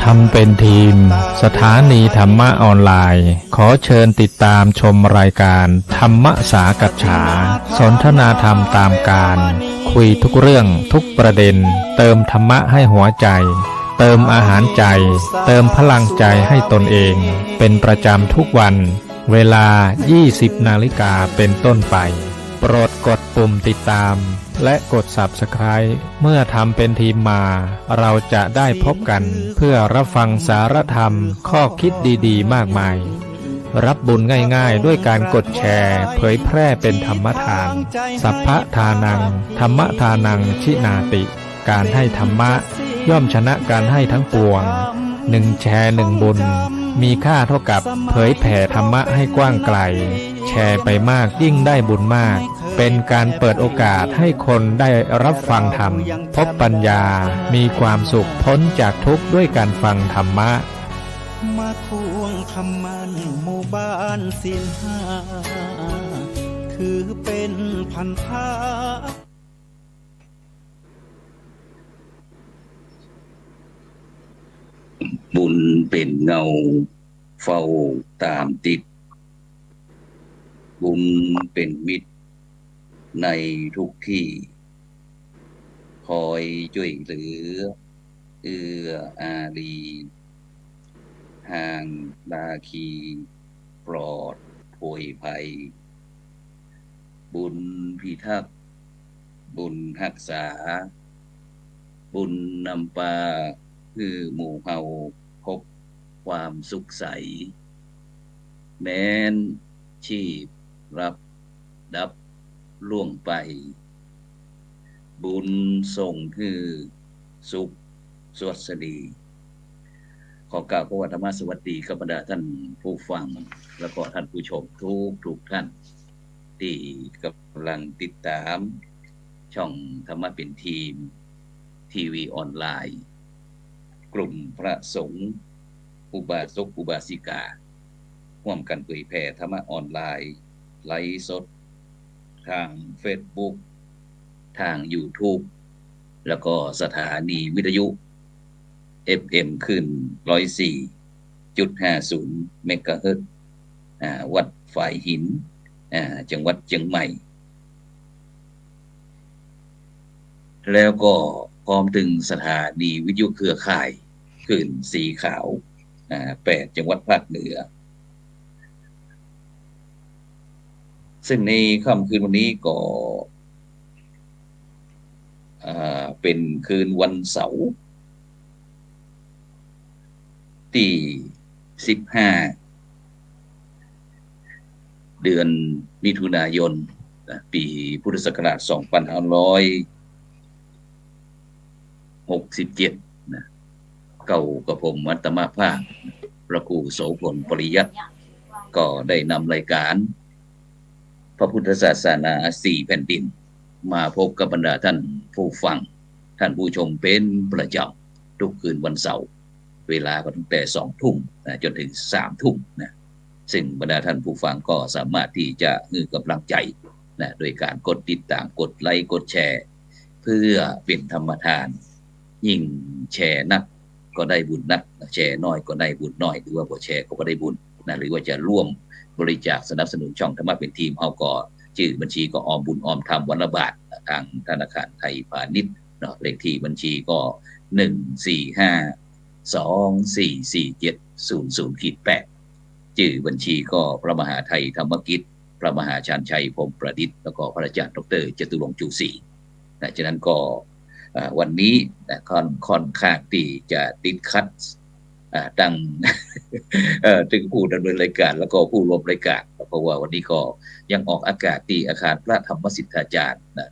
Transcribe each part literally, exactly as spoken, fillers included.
ธรรมเป็นทีม สถานีธรรมะออนไลน์ ขอเชิญติดตามชมรายการธรรมสากัจฉา สนทนาธรรมตามกาล คุยทุกเรื่องทุกประเด็น เติมธรรมะให้หัวใจ เติมอาหารใจ เติมพลังใจให้ตนเอง เป็นประจำทุกวัน เวลา ยี่สิบนาฬิกาเป็นต้นไป โปรดกดปุ่มติดตาม และกด Subscribe เมื่อธรรมเป็นทีมมา เราจะได้พบกันเพื่อรับฟังสารธรรม ข้อคิดดีๆ มากมาย รับบุญง่ายๆ ด้วยการกดแชร์ เผยแพร่เป็นธรรมทาน สัพพะทานัง ธรรมทานัง ชินาติ การให้ธรรมะ ย่อมชนะการให้ทั้งปวง หนึ่งแชร์หนึ่งบุญ มีค่าเท่ากับเผยแผ่ธรรมะให้กว้างไกล แชร์ไปมากยิ่งได้บุญมาก เป็นการเปิดโอกาสให้คนได้รับฟังธรรม พบปัญญา มีความสุขพ้นจากทุกข์ด้วยการฟังธรรมะ มาทวงคำมั่นหมู่บ้านศีลห้า คือเป็นพันธะ บุญเป๋นเงาเฝ้าต๋ามติด บุญเป๋นมิตรในทุกที่ คอยจ้วยเหลือ เอื้ออารี ห่างนาคี ปลอดโผยภัย บุญพิทักษ์ บุญฮักษา บุญนำปา หื้อหมู่เฮาพบความสุขใส แม้นชีพลับดับล่วงไป บุญส่งหื้อสุขสวัสดี ขอกล่าวคำว่าธรรมสวัสดีกับบรรดาท่านผู้ฟัง แล้วก็ท่านผู้ชมทุกๆท่าน ตี้กำลังติดต๋ามช่องธรรมะเป๋นทีม ทีวีออนไลน์ กลุ่มพระสงฆ์ อุบาสกอุบาสิกา ฮ่วมกั๋นเผยแผ่ธรรมะออนไลน์ ไลฟ์สด ทางเฟซบุ๊ก ทางยูทูบ แล้วก็สถานีวิทยุ เอฟเอ็ม คลื่น ร้อยสี่จุดห้าศูนย์ เมกะเฮิรตซ์ อ่า วัดฝายหิน อ่า จังหวัดเจียงใหม่ แล้วก็พร้อมเถิงสถานีวิทยุเครือข่ายคลื่นสีขาว อ่า แปดจังหวัดภาคเหนือ ซึ่งในค่ำคืนวันนี้ก็ อ่า เป๋นคืนวันเสาร์ ตี้ สิบห้า เดือนมิถุนายน นะ ปี๋พุทธศักราช สองพันห้าร้อยหกสิบเจ็ด นะ เก้า กระผมอาตมาภาพ พระครูโสภณ ปริยัติ ก็ได้นำรายการ พระพุทธศาสนาสี่แผ่นดิน มาพบกับบรรดาท่านผู้ฟัง ท่านผู้ชมเป๋นประจ๋ำ ทุกคืนวันเสาร์ เวลาก็ตั้งแต่สองทุ่มนะ จ๋นเถิงสามทุ่มนะ ซึ่งบรรดาท่านผู้ฟังก็สามารถตี้จะหื้อก๋ำลังใจ๋นะ โดยก๋านกดติดต๋าม กดไลก์ กดแชร์ เพื่อเป๋นธรรมทาน ยิ่งแชร์นักก็ได้บุญนัก แชร์น้อยก็ได้บุญน้อย หรือว่าบ่แชร์ก็บ่ได้บุญนะ หรือว่าจะร่วมบริจาคสนับสนุนช่องธรรมะเป๋นทีมเฮาก็ จื้อบัญชีก็ออมบุญออมธรรมวันละบาท ทางธนาคารไทยพาณิชย์เนาะ เลขที่บัญชีก็ หนึ่งสี่ห้าสองสี่สี่เจ็ดศูนย์ศูนย์ขีดแปด จื้อบัญชีก็พระมหาไทยธรรมกิจ พระมหาชาญชัยพรหมประดิษฐ์ แล้วก็พระอาจารย์ดอกเตอร์จตุรงค์ จูศรี นะ ฉะนั้นก็ อ่า วันนี้นะ ค่อน ค่อนข้างตี้จะติดขัด อ่า ตั้ง เอ่อ เถิงผู้ดำเนินรายการ แล้วก็ผู้ร่วมรายการ เพราะว่าวันนี้ก็ยังออกอากาศตี้อาคารพระธรรมสิทธาจารย์นะ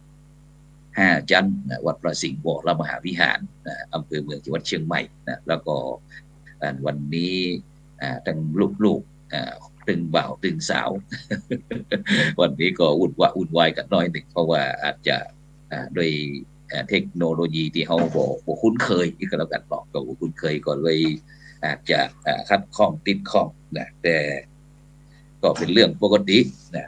ห้าจั๊นนะ วัดพระสิงห์วรมหาวิหารนะ อำเภอเมือง จังหวัดเชียงใหม่นะ แล้วก็ อ่า วันนี้ อ่า ตึงลูกๆ อ่า ตึงบ่าวตึงสาว วันนี้ก็วุ่นวะวุ่นวายกั๋นหน้อยนึ่ง เพราะว่าอาจจะ อ่า ด้วย อ่า เทคโนโลยีตี้เฮาบ่ บ่คุ้นเคย ก็แล้วกั๋นเนาะ ก็บ่คุ้นเคย ก็เลยอาจจะ อ่า ขัดข้องติดข้องนะ แต่ก็เป๋นเรื่องปกตินะ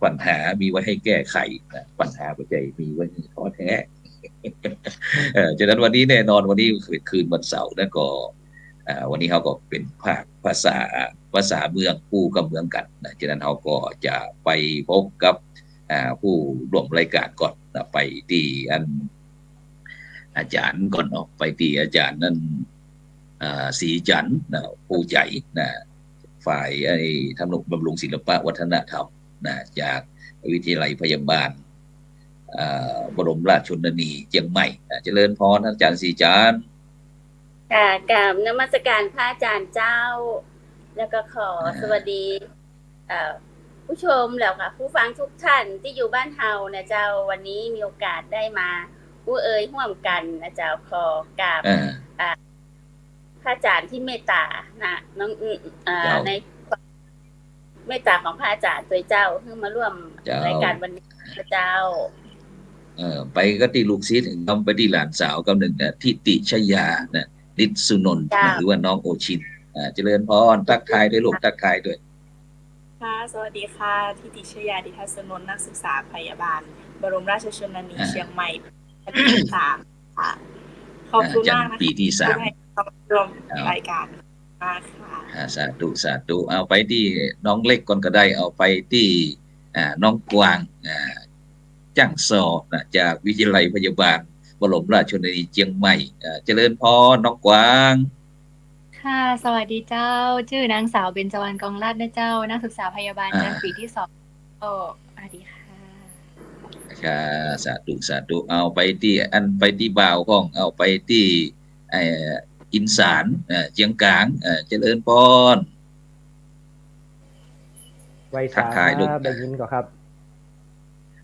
ปัญหามีไว้ให้แก้ไขนะ ปัญหาบ่ใจ้มีไว้ให้ท้อแท้ เอ่อ ฉะนั้นวันนี้แน่นอน วันนี้เป๋นคืนวันเสาร์นะ ก็ อ่า วันนี้เฮาก็เป๋นภาคภาษา ภาษาเมืองกู้กับเมืองกั๋นนะ ฉะนั้นเฮาก็จะไปพบกับ อ่า ผู้ร่วมรายก๋านก่อนนะ ไปตี้อัน อาจ๋ารย์ก่อนเนาะ ไปตี้อาจ๋ารย์นั่น อ่า ศรีจันทร์นะ ภูใจนะ ฝ่ายไอ้ทำนุบำรุงศิลปะวัฒนธรรมนะ จากวิทยาลัยพยาบาล อ่า บรมราชชนนีเจียงใหม่นะ เจริญพรอาจ๋ารย์ศรีจันทร์ ค่ะ กราบนมัสการพระอาจารย์เจ้า แล้วก็ขอ อ่า สวัสดี เอ่อ ผู้ชมแล้วก็ผู้ฟังทุกท่านตี้อยู่บ้านเฮานะเจ้า วันนี้มีโอกาสได้มาอู้เอยฮ่วมกั๋นนะเจ้า ขอกราบ อ่า อ่า พระอาจ๋ารย์ตี้เมตต๋านะ น้อง อืม อ่า เจ้า ในเมตต๋าของพระอาจ๋ารย์ตวยเจ้า หื้อมาร่วม เจ้า รายก๋านวันนี้นะเจ้า เอ่อ ไปก็ตี้ลูกศิษย์ ไปตี้หลานสาวกำนึ่งนะ ทิติชยานะ ฤทธิ์สุนนท์ เจ้า หรือว่าน้องโอชิน อ่า เจริญพร ทักทายด้วยลูก ทักทายด้วย ค่ะ สวัสดีค่ะ ทิติชยา ฤทธิ์สุนนท์ นักศึกษาพยาบาล บรมราชชนนี อ่า เชียงใหม่ ปีตี้สามค่ะ ขอบคุณมากนะคะ อ่า ปีตี้สาม ที่ให้เข้าร่วม เจ้า รายก๋านมากค่ะ อ่า สาธุ สาธุ เอาไปตี้น้องเล็กก่อนก็ได้ เอาไปตี้ อ่า น้องกวาง อ่า จ้างซอนะ จากวิทยาลัยพยาบาลบรมราชชนนีเจียงใหม่ อ่า เจริญพรน้องกวาง ค่ะ สวัสดีเจ้า จื้อนางสาวเบญจวรรณ กองลาดนะเจ้า นักศึกษาพยาบาล อ่า ชั้นปีตี้สอง ก็ สวัสดีค่ะ ค่ะ สาธุ สาธุ เอาไปตี้ อันไปตี้บ่าวของ เอาไปตี้ เอ่อ อินสาร เอ่อ เจียงก๋าง เอ่อ เจริญพร ไหว้สา ทักทายลูก ได้ยินก่อครับ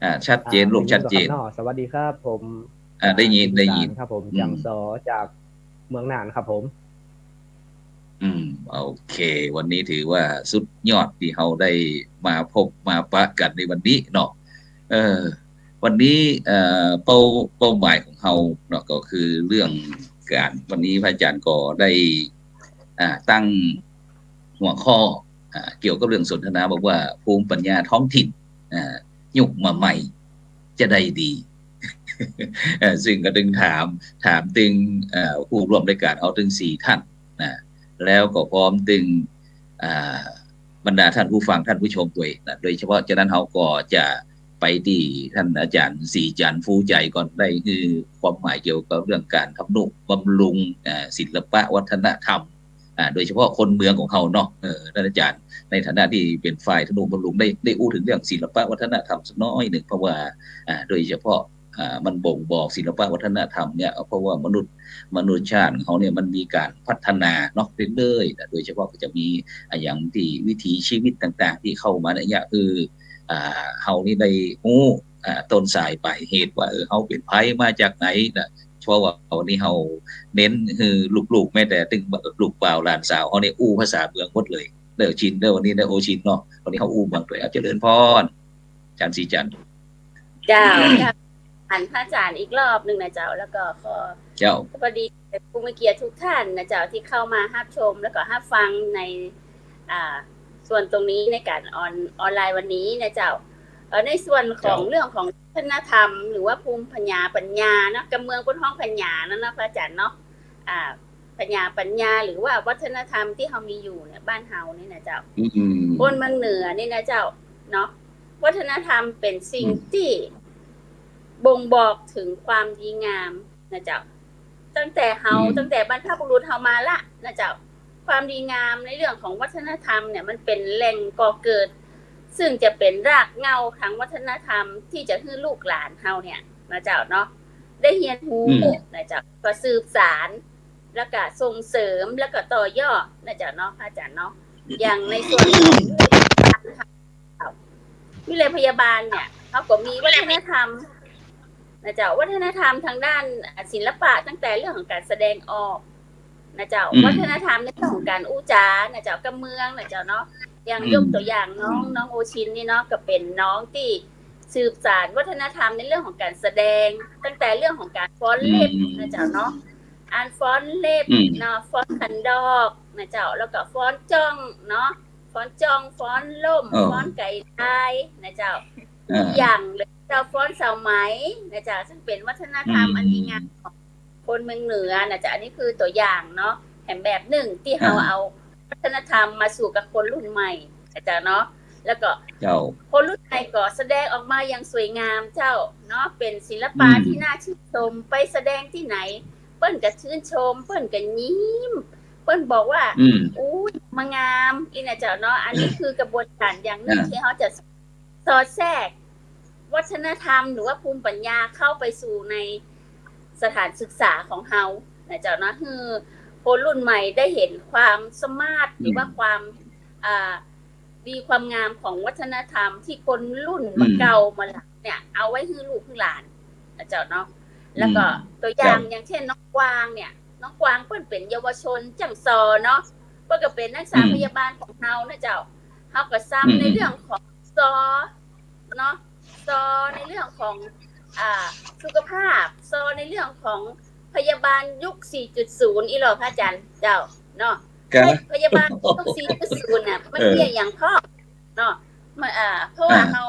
อ่า ชัดเจนลูก อ่า ได้ยินก่อครับ ชัดเจน เนาะ สวัสดีครับ ผม อ่า ได้ยิน อ่า ได้ยิน อินสารครับผม อืม จ้างซอจากเมืองน่านครับผม อืม โอเค วันนี้ถือว่าสุดยอดตี้เฮาได้มาพบมาปะกั๋นในวันนี้เนาะ เออ วันนี้ เอ่อ เป้า เป้าหมายของเฮาเนาะ ก็คือเรื่องก๋าน วันนี้พระอาจ๋ารย์ก็ได้ อ่า ตั้งหัวข้อ อ่า เกี่ยวกับเรื่องสนทนา บอกว่าภูมิปัญญาท้องถิ่น อ่า ยุคมาใหม่ จะได้ดี เอ่อ ซึ่งก็ตึงถาม ถามตึง เอ่อ ผู้ร่วมรายก๋านเฮาตึงสี่ท่านนะ แล้วก็พร้อมตึง อ่า บรรดาท่านผู้ฟังท่านผู้ชมตวยนะ โดยเฉพาะ ฉะนั้นเฮาก็จะไปตี้ท่านอาจ๋ารย์ศรีจันทร์ ภูใจก่อน ได้หื้อความหมายเกี่ยวกับเรื่องก๋านทำนุบำรุง อ่า ศิลปะวัฒนธรรม อ่า โดยเฉพาะคนเมืองของเฮาเนาะ เออ ท่านอาจ๋ารย์ ในฐานะตี้เป๋นฝ่ายทำนุบำรุง ได้ ได้อู้เถิงเรื่องศิลปะวัฒนธรรมสักน้อยนึ่ง เพราะว่า อ่า โดยเฉพาะ อ่า มันบ่งบอกศิลปะวัฒนธรรมเนี่ย เพราะว่ามนุษย์ มนุษยชาติของเฮาเนี่ยมันมีก๋านพัฒนาเนาะเรื่อยๆนะ โดยเฉพาะก็จะมี อ่า อย่างตี้วิถีชีวิตต่างๆ ตี้เข้ามาในระยะ เออ อ่า เฮานี่ได้ฮู้ อ่า ต้นสายปลายเหตุว่า เออ เฮาเป๋นใผมาจากไหนนะ เพราะว่าวันนี้เฮาเน้นหื้อลูกๆ แม้แต่ตึงลูกบ่าวหลานสาวเฮานี่อู้ภาษาเมืองหมดเลย เด้อชิน เด้อ วันนี้เด้อ โอชินเนาะ วันนี้เฮาอู้เมืองตวย เอาเจริญพร อาจ๋ารย์ศรีจันทร์ เจ้า เจ้า อันพระอาจ๋ารย์อีกรอบนึ่งนะเจ้า แล้วก็ขอ เจ้า สวัสดีผู้มีเกียรติทุกท่านนะเจ้า ตี้เข้ามาฮับชมแล้วก็ฮับฟังใน อ่า ส่วนตรงนี้ในก๋านออน ออนไลน์วันนี้นะเจ้า เอ่อ ในส่วนของ เจ้า เรื่องของวัฒนธรรม หรือว่าภูมิปัญญา ปัญญาเนาะ กำเมืองเปิ้นฮ้องปัญญานั่นเนาะ พระอาจ๋ารย์เนาะ อ่า ปัญญา ปัญญา หรือว่าวัฒนธรรมตี้เฮามีอยู่เนี่ย บ้านเฮานี่นะเจ้า อืม คนเมืองเหนือนี่นะเจ้า เนาะ วัฒนธรรมเป๋นสิ่ง อืม ตี้บ่งบอกเถิงความดีงามนะเจ้า ตั้งแต่เฮา อืม ตั้งแต่บรรพบุรุษเฮามาละนะเจ้า ความดีงามในเรื่องของวัฒนธรรมเนี่ย มันเป๋นแหล่งก่อเกิด ซึ่งจะเป๋นรากเหง้าทางวัฒนธรรมตี้จะหื้อลูกหลานเฮาเนี่ยนะเจ้าเนาะ ได้เฮียนฮู้ อืม นะเจ้า ก็สืบสาน แล้วก็ส่งเสริม แล้วก็ต่อยอดนะเจ้าเนาะ พระอาจ๋ารย์เนาะ อย่างในส่วนของ วิทยาลัยพยาบาลเนี่ย เฮาก็มีวัฒนธรรมนะเจ้า วัฒนธรรมทางด้าน อ่า ศิลปะ ตั้งแต่เรื่องของก๋านแสดงออกนะเจ้า อืม วัฒนธรรมในเรื่องของก๋านอู้จ๋านะเจ้า กำเมืองนะเจ้าเนาะ อย่าง อืม ยกตั๋วอย่างน้อง อืม น้องโอชินนี่เนาะ ก็เป๋นน้องตี้สืบสานวัฒนธรรมในเรื่องของก๋านแสดง ตั้งแต่เรื่องของก๋านฟ้อนเล็บ อืม นะเจ้าเนาะ อันฟ้อนเล็บ อืม เนาะ ฟ้อนขันดอกนะเจ้า แล้วก็ฟ้อนจ้องเนาะ ฟ้อนจ้อง ฟ้อนล่ม เออ ฟ้อนไก่ตายนะเจ้า เออ ทุกอย่างเลยเจ้า ฟ้อนสาวไหมนะเจ้า ซึ่งเป๋นวัฒนธรรม อืม อันดีงามของคนเมืองเหนือนะเจ้า อันนี้คือตั๋วอย่างเนาะ แหมแบบนึ่งตี้เฮา อ่า เอาวัฒนธรรมมาสู่กับคนรุ่นใหม่นะเจ้าเนาะ แล้วก็ เจ้า คนรุ่นใหม่ก็แสดงออกมาอย่างสวยงามเจ้าเนาะ เป๋นศิลปะ อืม ตี้น่าชื่นชม ไปแสดงตี้ไหน เปิ้นก็ชื่นชม เปิ้นก็ยิ้ม เปิ้นบอกว่า อืม อู้ย มางาม อี้นะเจ้าเนาะ อันนี้คือกระบวนการอย่างนึ่ง อ่า ตี้เฮาจะ สอดแทรกวัฒนธรรมหรือว่าภูมิปัญญาเข้าไปสู่ในสถานศึกษาของเฮานะเจ้าเนาะ หื้อคนรุ่นใหม่ได้เห็นความสมาร์ท อืม หรือว่าความ อ่า ดีความงามของวัฒนธรรมตี้คนรุ่น อืม มาเก่ามาหลังเนี่ย เอาไว้หื้อลูกหื้อหลานนะเจ้าเนาะ แล้วก็ อืม ตัวอย่าง เจ้า อย่างเช่นน้องกวางเนี่ย น้องกวางเปิ้นเป๋นเยาวชนจั่งซอเนาะ เปิ้นก็เป๋นนักศึกษา อืม พยาบาลของเฮานะเจ้า เฮาก็ซ้ำ อืม ในเรื่องของ ซอ เนาะ ซอในเรื่องของ อ่า สุขภาพ ซอในเรื่องของพยาบาลยุค สี่จุดศูนย์ อี้หล่อ พระอาจารย์เจ้าเนาะ ครับ เฮ้ย พยาบาลยุค สี่จุดศูนย์ น่ะ มัน เออ มีอะหยังพ่องเนาะ มัน อ่า เพราะว่า อ่า เฮา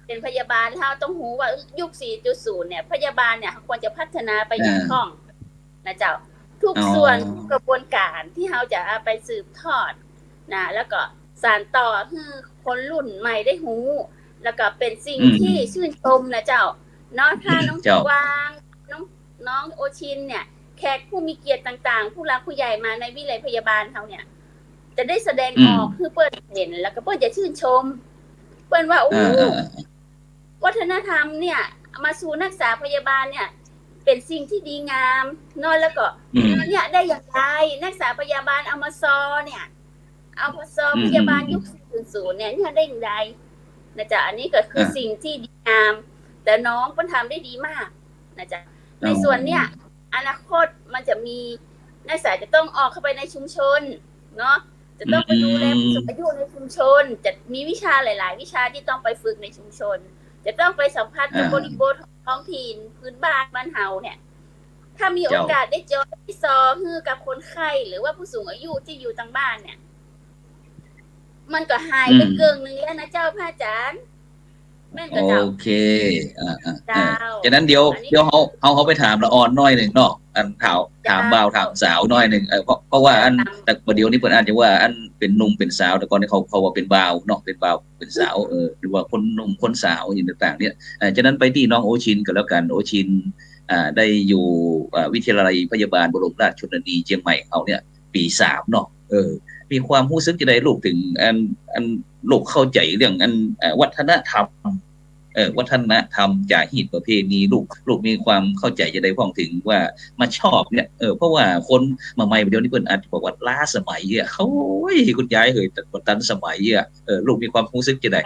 เป๋นพยาบาล เฮาต้องฮู้ว่ายุค สี่จุดศูนย์ เนี่ย พยาบาลเนี่ย เฮาควรจะพัฒนาไปอะหยัง อ่า พ่อง นะเจ้า ทุก อ๋อ ส่วน ทุกกระบวนการตี้เฮาจะเอาไปสืบทอดนะ แล้วก็สานต่อหื้อคนรุ่นใหม่ได้ฮู้ แล้วก็เป๋นสิ่ง อืม ตี้ชื่นชมนะเจ้าเนาะ ถ้าน้อง เจ้า กวาง น้อง น้องโอชินเนี่ย แขกผู้มีเกียรติต่างๆ ผู้หลักผู้ใหญ่มาในวิทยาลัยพยาบาลเฮาเนี่ย จะได้แสดง อืม ออกหื้อเปิ้นเห็น แล้วก็เปิ้นจะชื่นชม เปิ้นว่า โอ้ อ่า อ่า วัฒนธรรมเนี่ย มาสู่นักศึกษาพยาบาลเนี่ย เป๋นสิ่งตี้ดีงามเนาะ แล้วก็ อืม เนี่ยได้อย่างไร นักศึกษาพยาบาลเอามาซอเนี่ย เอามาซอ อืม พยาบาล อืม ยุค สี่ศูนย์ เนี่ย เนี่ยได้อย่างไรนะเจ้า อันนี้ก็คือ อ่า สิ่งตี้ดีงาม แต่น้องเปิ้นทำได้ดีมากนะเจ้า อ๋อ ในส่วนเนี่ย อนาคตมันจะมีนักศึกษาจะต้องออกเข้าไปในชุมชนเนาะ จะต้องไปดูแล อืม ผู้สูงอายุในชุมชน จะมีวิชาหลายๆ วิชาตี้ต้องไปฝึกในชุมชน จะต้องไปสัมผัสกับ อ่า บริบทของท้องถิ่นพื้นบ้านบ้านเฮาเนี่ย ถ้ามี เจ้า โอกาสได้จอยได้ซอหื้อกับคนไข้ หรือว่าผู้สูงอายุตี้อยู่ตางบ้านเนี่ย มันก็หายไป อืม เกิ่งนึ่งแล้วนะเจ้าพระอาจารย์ แม่นก่อเจ้า โอเค อ่า อ่า เจ้า อ่า ฉะนั้นเดี๋ยว อันนี้ เดี๋ยวเฮา เฮา เฮาไปถามละอ่อนหน้อยนึ่งเนาะ อันถาม เจ้า ถามบ่าวถามสาวหน้อยนึ่ง เออ เพราะ เพราะว่าอัน เจ้า แต่ประเดี๋ยวนี้เปิ้นอาจจะว่าอันเป๋นหนุ่มเป๋นสาว แต่ก่อนนี้เขา เขาว่าเป๋นบ่าวเนาะ เป๋นบ่าวเป๋นสาว เออ หรือว่าคนหนุ่มคนสาวอะหยังต่างๆ เนี่ย เออ ฉะนั้นไปตี้น้องโอชินก็แล้วกั๋น โอชิน อ่า ได้อยู่ อ่า วิทยาลัยพยาบาลบรมราชชนนีเจียงใหม่เฮาเนี่ย ปี๋สามเนาะ เออ มีความฮู้สึกจะใดลูก เถิงอัน อันลูกเข้าใจ๋เรื่องอัน เอ่อ วัฒนธรรม เอ่อ วัฒนธรรม จ๋าฮีตประเพณี ลูก ลูกมีความเข้าใจ๋จะใดพ่องเถิงว่ามาชอบเนี่ย เออ เพราะว่าคนมาใหม่เดี๋ยวนี้เปิ้นอาจจะบอกว่าล้าสมัยอะ โอ้ย คุณยายเหย บ่ตันสมัยอะ เออ ลูกมีความฮู้สึกจะใด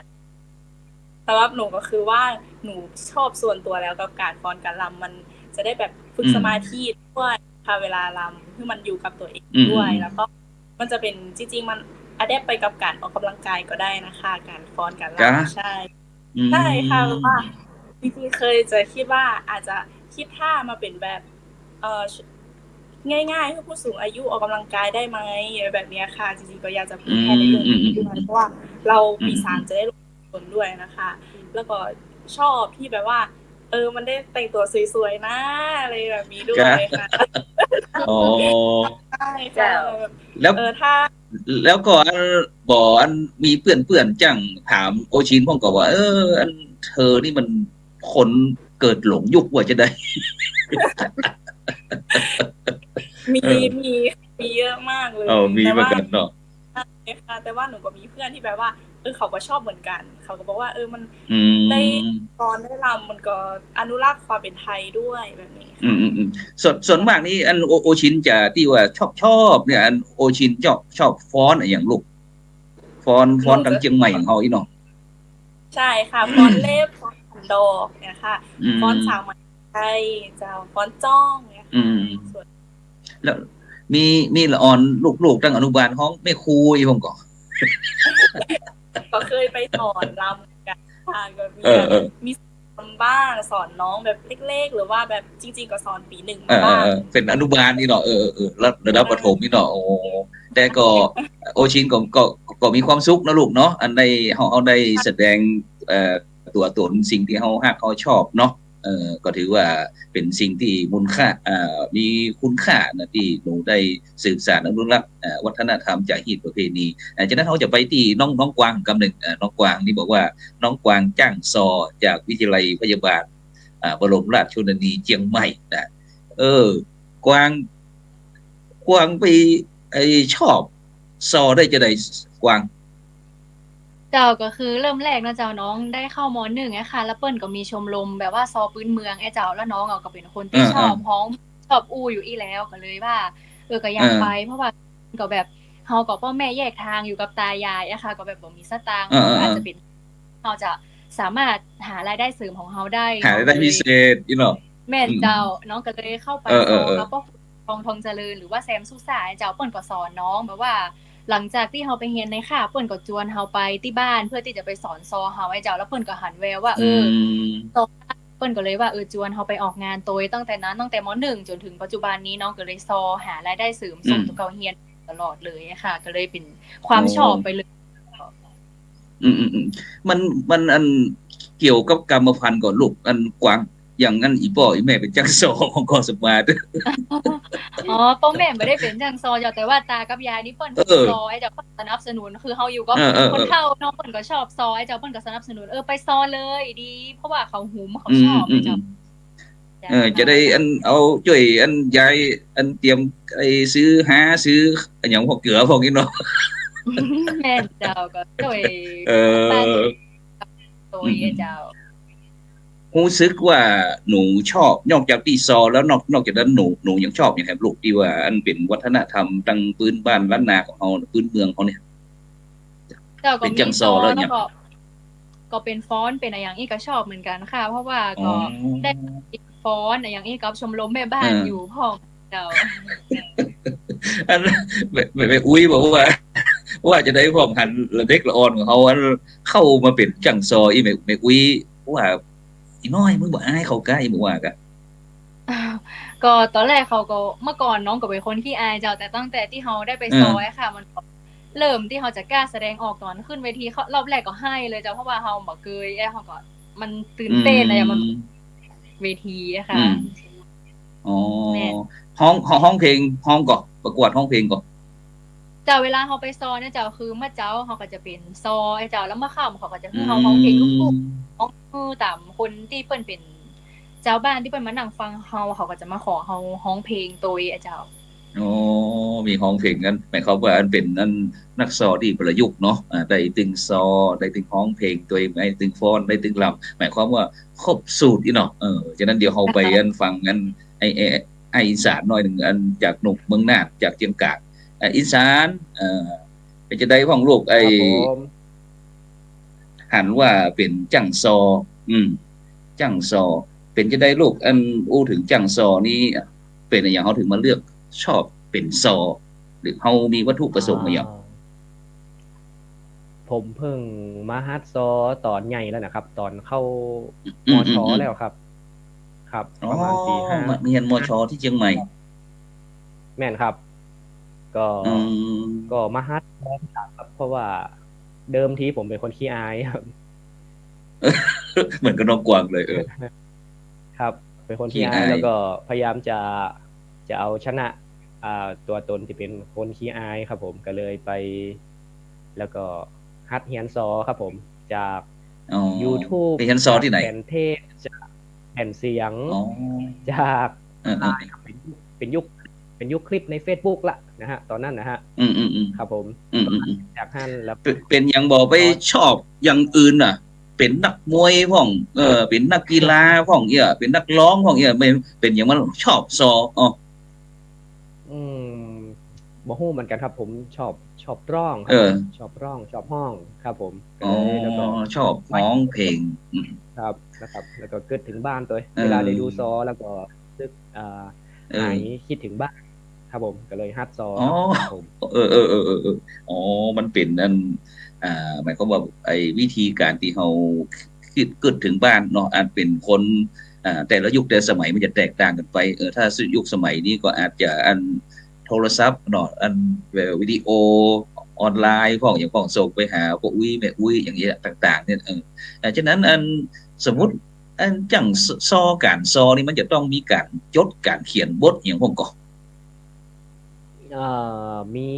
สำหรับหนูก็คือว่าหนูชอบส่วนตัวแล้วกับก๋านฟ้อนก๋านรำ มันจะได้แบบฝึก อืม สมาธิด้วยค่ะ เวลารำ หื้อมันอยู่กับตั๋วเอง อืม ด้วย อืม แล้วก็มันจะเป๋น จริงๆ มันอะแดปไปกับก๋านออกกำลังกายก็ได้นะคะ ก๋านฟ้อนก๋านรำ ใช่ อืม ใช่ค่ะ แบบว่าจริงๆ เคยจะคิดว่าอาจจะคิดท่ามาเป๋นแบบ เอ่อ ง่ายๆ หื้อผู้สูงอายุออกกำลังกายได้ไหม อะไรแบบเนี้ยค่ะ จริงๆ ก็อยากจะเผยแพร่ในเรื่องนี้ด้วย อืม อืม อืม เพราะว่าเราปี๋สาม อืม จะได้ลง คนด้วยนะคะ แล้วก็ชอบที่แบบว่า เออ มันได้แต่งตั๋วสวยๆ นะ อะไรแบบนี้ด้วยค่ะ อ๋อ ใช่ค่ะ เจ้า แบบ แล้ว เออ ถ้า แล้วก็อัน บ่อันมีเปื้อนๆ จั่งถามโอชินพ่องก่อว่า เออ อันเธอนี่มันคนเกิดหลงยุคว่าจะใด มี เออ มี มีเยอะมากเลย เออ มีเหมือนกั๋นเนาะ แต่ว่า ใช่ค่ะ แต่ว่าหนูก็มีเพื่อนที่แบบว่า เออ เขาก็ชอบเหมือนกั๋น เขาก็บอกว่า เออ มัน อืม ได้ฟ้อนได้รำ มันก็อนุรักษ์ความเป๋นไทยด้วยแบบนี้ค่ะ อืม อืม อืม ส่วน ส่วนมากนี่อันโอ โอชินจะตี้ว่าชอบ ชอบเนี่ย อันโอชินชอบ ชอบฟ้อนอะหยังลูก ฟ้อน ฟ้อนตางเจียงใหม่ของเฮาอี้เนาะ ใช่ค่ะ ฟ้อนเล็บ ฟ้อนขันดอกเนี่ยค่ะ อืม ฟ้อนสาวไหมไทย เจ้า ฟ้อนจ้องเนี่ยค่ะ อืม ส่วน แล้วมี มีละอ่อนลูกๆ ตางอนุบาลฮ้องแม่ครูอี้พ่องก่อ ก็เคยไปสอนรำเหมือนกั๋นค่ะ ก็มี เออ แบบ เออ มีสอนรำบ้าง สอนน้องแบบเล็กๆ หรือว่าแบบจริงๆ ก็สอนปี๋หนึ่ง เออ มาบ้าง เออ เออ เป๋นอนุบาลนี่เนาะ เออ เออ เออ ระดับ ใช่ ประถมนี่เนาะ โอ้ แต่ก็ โอชินก็ ก็ ก็มีความสุขนะลูกเนาะ อันได้ เฮา เฮาได้แสดง เอ่อ ตั๋วต๋นสิ่งตี้เฮาฮักเฮาชอบเนาะ เออ ก็ถือว่าเป๋นสิ่งตี้มูลค่า อ่า มีคุณค่านะ ตี้หนูได้สืบสานอนุรักษ์ อ่า วัฒนธรรมจารีตประเพณี อ่า จากนั้นเฮาจะไปตี้น้อง น้องกวางกำนึ่ง อ่า น้องกวางนี่บอกว่าน้องกวางจ้างซอจากวิทยาลัยพยาบาล อ่า บรมราชชนนีเจียงใหม่นะ เออ กวาง กวางไป ไอ้ ชอบซอได้จาใด กวาง เจ้า ก็คือเริ่มแรกเนาะเจ้า น้องได้เข้า ม.หนึ่ง อะค่ะ แล้วเปิ้นก็มีชมรมแบบว่าซอปื๊นเมืองอะเจ้า แล้วน้องอะก็เป๋นคนตี้ เออ เออ ชอบฮ้อง ชอบอู้อยู่อี้แล้ว ก็เลยว่า เออ ก็อยากไป เออ เพราะว่าก็แบบ เฮาก็ป้อแม่แยกตางอยู่กับต๋ายายอะค่ะ ก็แบบบ่มีสตางค์ เออ เฮาก็ เออ อาจจะเป๋น เฮาจะสามารถหารายได้เสริมของเฮาได้ หารายได้พิเศษ เนาะ ก็เลย อี้เนาะ แม่น อืม เจ้า น้องก็เลยเข้าไป เออ เออ ซอ เออ กับป้อ ทอง ทองเจริญ หรือว่าแซม สุซ่า ไอ้เจ้า เปิ้นก็สอนน้อง แบบว่าหลังจากตี้เฮาไปเฮียนในคาบ เปิ้นก็จวนเฮาไปตี้บ้าน เพื่อตี้จะไปสอนซอเฮา ไอ้เจ้า แล้วเปิ้นก็หันแววว่า เออ อืม ซอ เปิ้นก็เลยว่า เออ จวนเฮาไปออกงานตวย ตั้งแต่นั้น ตั้งแต่ ม.หนึ่ง จ๋นเถิงปัจจุบันนี้ น้องก็เลยซอหารายได้เสริม อืม ส่งตั๋วเก่าเฮียนตลอดเลยอะค่ะ ก็เลยเป๋นความ โอ้ ชอบไปเลย อืม อืม อืม มัน มันอันเกี่ยวกับกรรมพันธุ์ก่อลูก อันกวาง อย่างอันอี่ป้ออี่แม่เป๋นจ้างซอของ ก.ส.ม. อ๋อ ป้อแม่บ่ได้เป๋นจ้างซอเจ้า แต่ว่าต๋ากับยายนี่เปิ้น เออ ซอ ไอ้เจ้า เปิ้นสนับสนุน คือเฮาอยู่กับ เออ เออ คนเฒ่าเนาะ เปิ้นก็ชอบซอ ไอ้เจ้า เปิ้นก็สนับสนุน เออ ไปซอเลยดี เพราะว่าเขาหุม เขาชอบ อืม ไอ้เจ้า อืม เออ จะได้อันเอาจ้วยอันยายอันเตรียมไอ้ซื้อหาซื้ออันหยังพวกเกือพวกนี้เนาะ แม่นเจ้า ก็จ้วย เออ ป้า โดย อืม เจ้า ฮู้สึกว่าหนูชอบ นอกจากตี้ซอแล้ว นอก นอกจากนั้นหนู หนูยังชอบหยังแหมลูก ตี้ว่าอันเป๋นวัฒนธรรมตังปื๊นบ้านล้านนาของเฮา ปื๊นเมืองเฮาเนี่ย เจ้า ก็ เป๋นจ้างซอแล้ว มีซอ แล้ว เนี่ย ก็ ก็เป๋นฟ้อน เป๋นอะหยังอี้ก็ชอบเหมือนกั๋นค่ะ เพราะว่าก็ อ๋อ ได้ฟ้อนอะหยังอี้กับชมรมแม่บ้าน เออ อยู่พ่องเจ้า อัน แม่ แม่ แม่อุ๊ยบอกว่า ว่าจะได้พ่องหันละเด็กละอ่อนของเฮาอันเข้ามาเป๋นจ้างซอ อี้แม่ แม่อุ๊ยว่า "อี่น้อย มึงบ่อายเขาก้า" อี้บอกว่ากะ อ้าว ก็ต๋อนแรกเขาก็ เมื่อก่อนน้องก็เป๋นคนขี้อายเจ้า แต่ตั้งแต่ตี้เฮาได้ไป เออ ซออะค่ะ มันก็เริ่มตี้เฮาจะกล้าแสดงออก ต๋อนขึ้นเวที รอบแรกก็ไห้เลยเจ้า เพราะว่าเฮาบ่เกยอะ เฮาก็ มันตื่นเต้นอะ อืม มัน เวทีอะค่ะ อืม อ๋อ แม่น ฮ้อง ฮ้อง ฮ้องเพลง ฮ้องก่อ ประกวดฮ้องเพลงก่อ เจ้า เวลาเฮาไปซอเนี่ยเจ้า คือเมื่อเจ๊าเฮาก็จะเป๋นซอไอ้เจ้า แล้วเมื่อค่ำเขาก็จะหื้อเฮาฮ้องเพลงลูกทุ่ง อืม ฮ้องหื้อต๋ามคนตี้เปิ้นเป๋นจาวบ้านตี้เปิ้นมานั่งฟังเฮา เขาก็จะมาขอเฮาฮ้องเพลงตวยอะเจ้า อ๋อ มีฮ้องเพลงกั๋น หมายความว่าอันเป๋นอันนักซอตี้ประยุกต์เนาะ อ่า ได้ตึงซอ ได้ตึงฮ้องเพลงตวย ได้ตึงฟ้อน ได้ตึงรำ หมายความว่าครบสูตรอี้เนาะ เออ ฉะนั้นเดี๋ยวเฮาไปอันฟังอัน ไอ้ ไอ้ ไอ้อินสารหน้อยนึ่ง อันจากหนุ่มเมืองน่าน จากเจียงกาก อ่ะ อินสาร เอ่อ เป๋นจาใดพ่องลูก ไอ้ ครับผม หันว่าเป๋นจ้างซอ อืม จ้างซอ เป๋นจาใดลูก อันอู้เถิงจ้างซอนี้ เป๋นอะหยังเฮาเถิงมาเลือกชอบเป๋นซอ หรือเฮามีวัตถุประสงค์อะหยัง อ่า ผมเพิ่งมาหัดซอต๋อนใหญ่แล้วนะครับ ต๋อนเข้า อืม มช อืม อืม แล้วครับ ครับ อ๋อ ประมาณสี่ห้า มา มาเฮียน มช ตี้เจียงใหม่ แม่นครับ ก็ อืม ก็มาหัดลองถามครับ เพราะว่าเดิมทีผมเป็นคนขี้อายครับ เหมือนกับน้องกวางเลย เออ ครับ เป็นคนขี้อาย ขี้อาย แล้วก็พยายามจะ จะเอาชนะ อ่า ตัวตนที่เป็นคนขี้อายครับผม ก็เลยไป แล้วก็หัดเฮียนซอครับผม จาก อ๋อ YouTube ไปเฮียนซอตี้ไหน จากแผ่นเทป จากแผ่นเสียง อ๋อ จาก เออ เออ อ่า เป็นยุค เป็นยุค เป็นยุคคลิปในเฟซบุ๊กละนะฮะ ต๋อนนั้นนะฮะ อืม อืม อืม ครับผม อืม อืม อืม จากหั้นแล้ว เป๋น เป๋นหยังบ่ไปชอบอย่างอื่นน่ะ เป๋นนักมวยพ่อง เออ เป๋นนักกีฬาพ่องเอี้ย เป๋นนักร้องพ่องเอี้ย ไม่ เป๋นหยังมาชอบซอ อ๋อ อืม บ่ฮู้เหมือนกันครับ ผมชอบ ชอบร้องครับ เออ ผมชอบร้อง ชอบฮ้องครับผม อ๋อ ก็เลย แล้วก็ ชอบฮ้องเพลง อืม ครับ นะครับ แล้วก็กึ๊ดเถิงบ้านตวย เออ เวลาได้ดูซอ แล้วก็รู้สึก อ่า เออ หายคิดเถิงบ้านครับผม ก็เลยหัดซอ อ๋อ ครับผม เออ เออ เออ เออ เออ อ๋อ มันเป๋นอัน อ่า หมายความว่าไอ้วิธีก๋านตี้เฮา กึ๊ด กึ๊ดเถิงบ้านเนาะ อาจเป๋นคน อ่า แต่ละยุคแต่สมัยมันจะแตกต่างกั๋นไป เออ ถ้ายุคสมัยนี้ก็อาจจะอันโทรศัพท์เนาะ อัน เอ่อ วิดีโอออนไลน์พ่องหยังพ่อง ส่งไปหาป้ออุ๊ยแม่อุ๊ยอย่างเงี้ยต่างๆ เนี่ย เออ อ่า ฉะนั้นอันสมมุติ อันจั้งซอ ก๋านซอนี่มันจะต้องมีก๋านจดก๋านเขียนบทอะหยังพ่องก่อ เอ่อ มี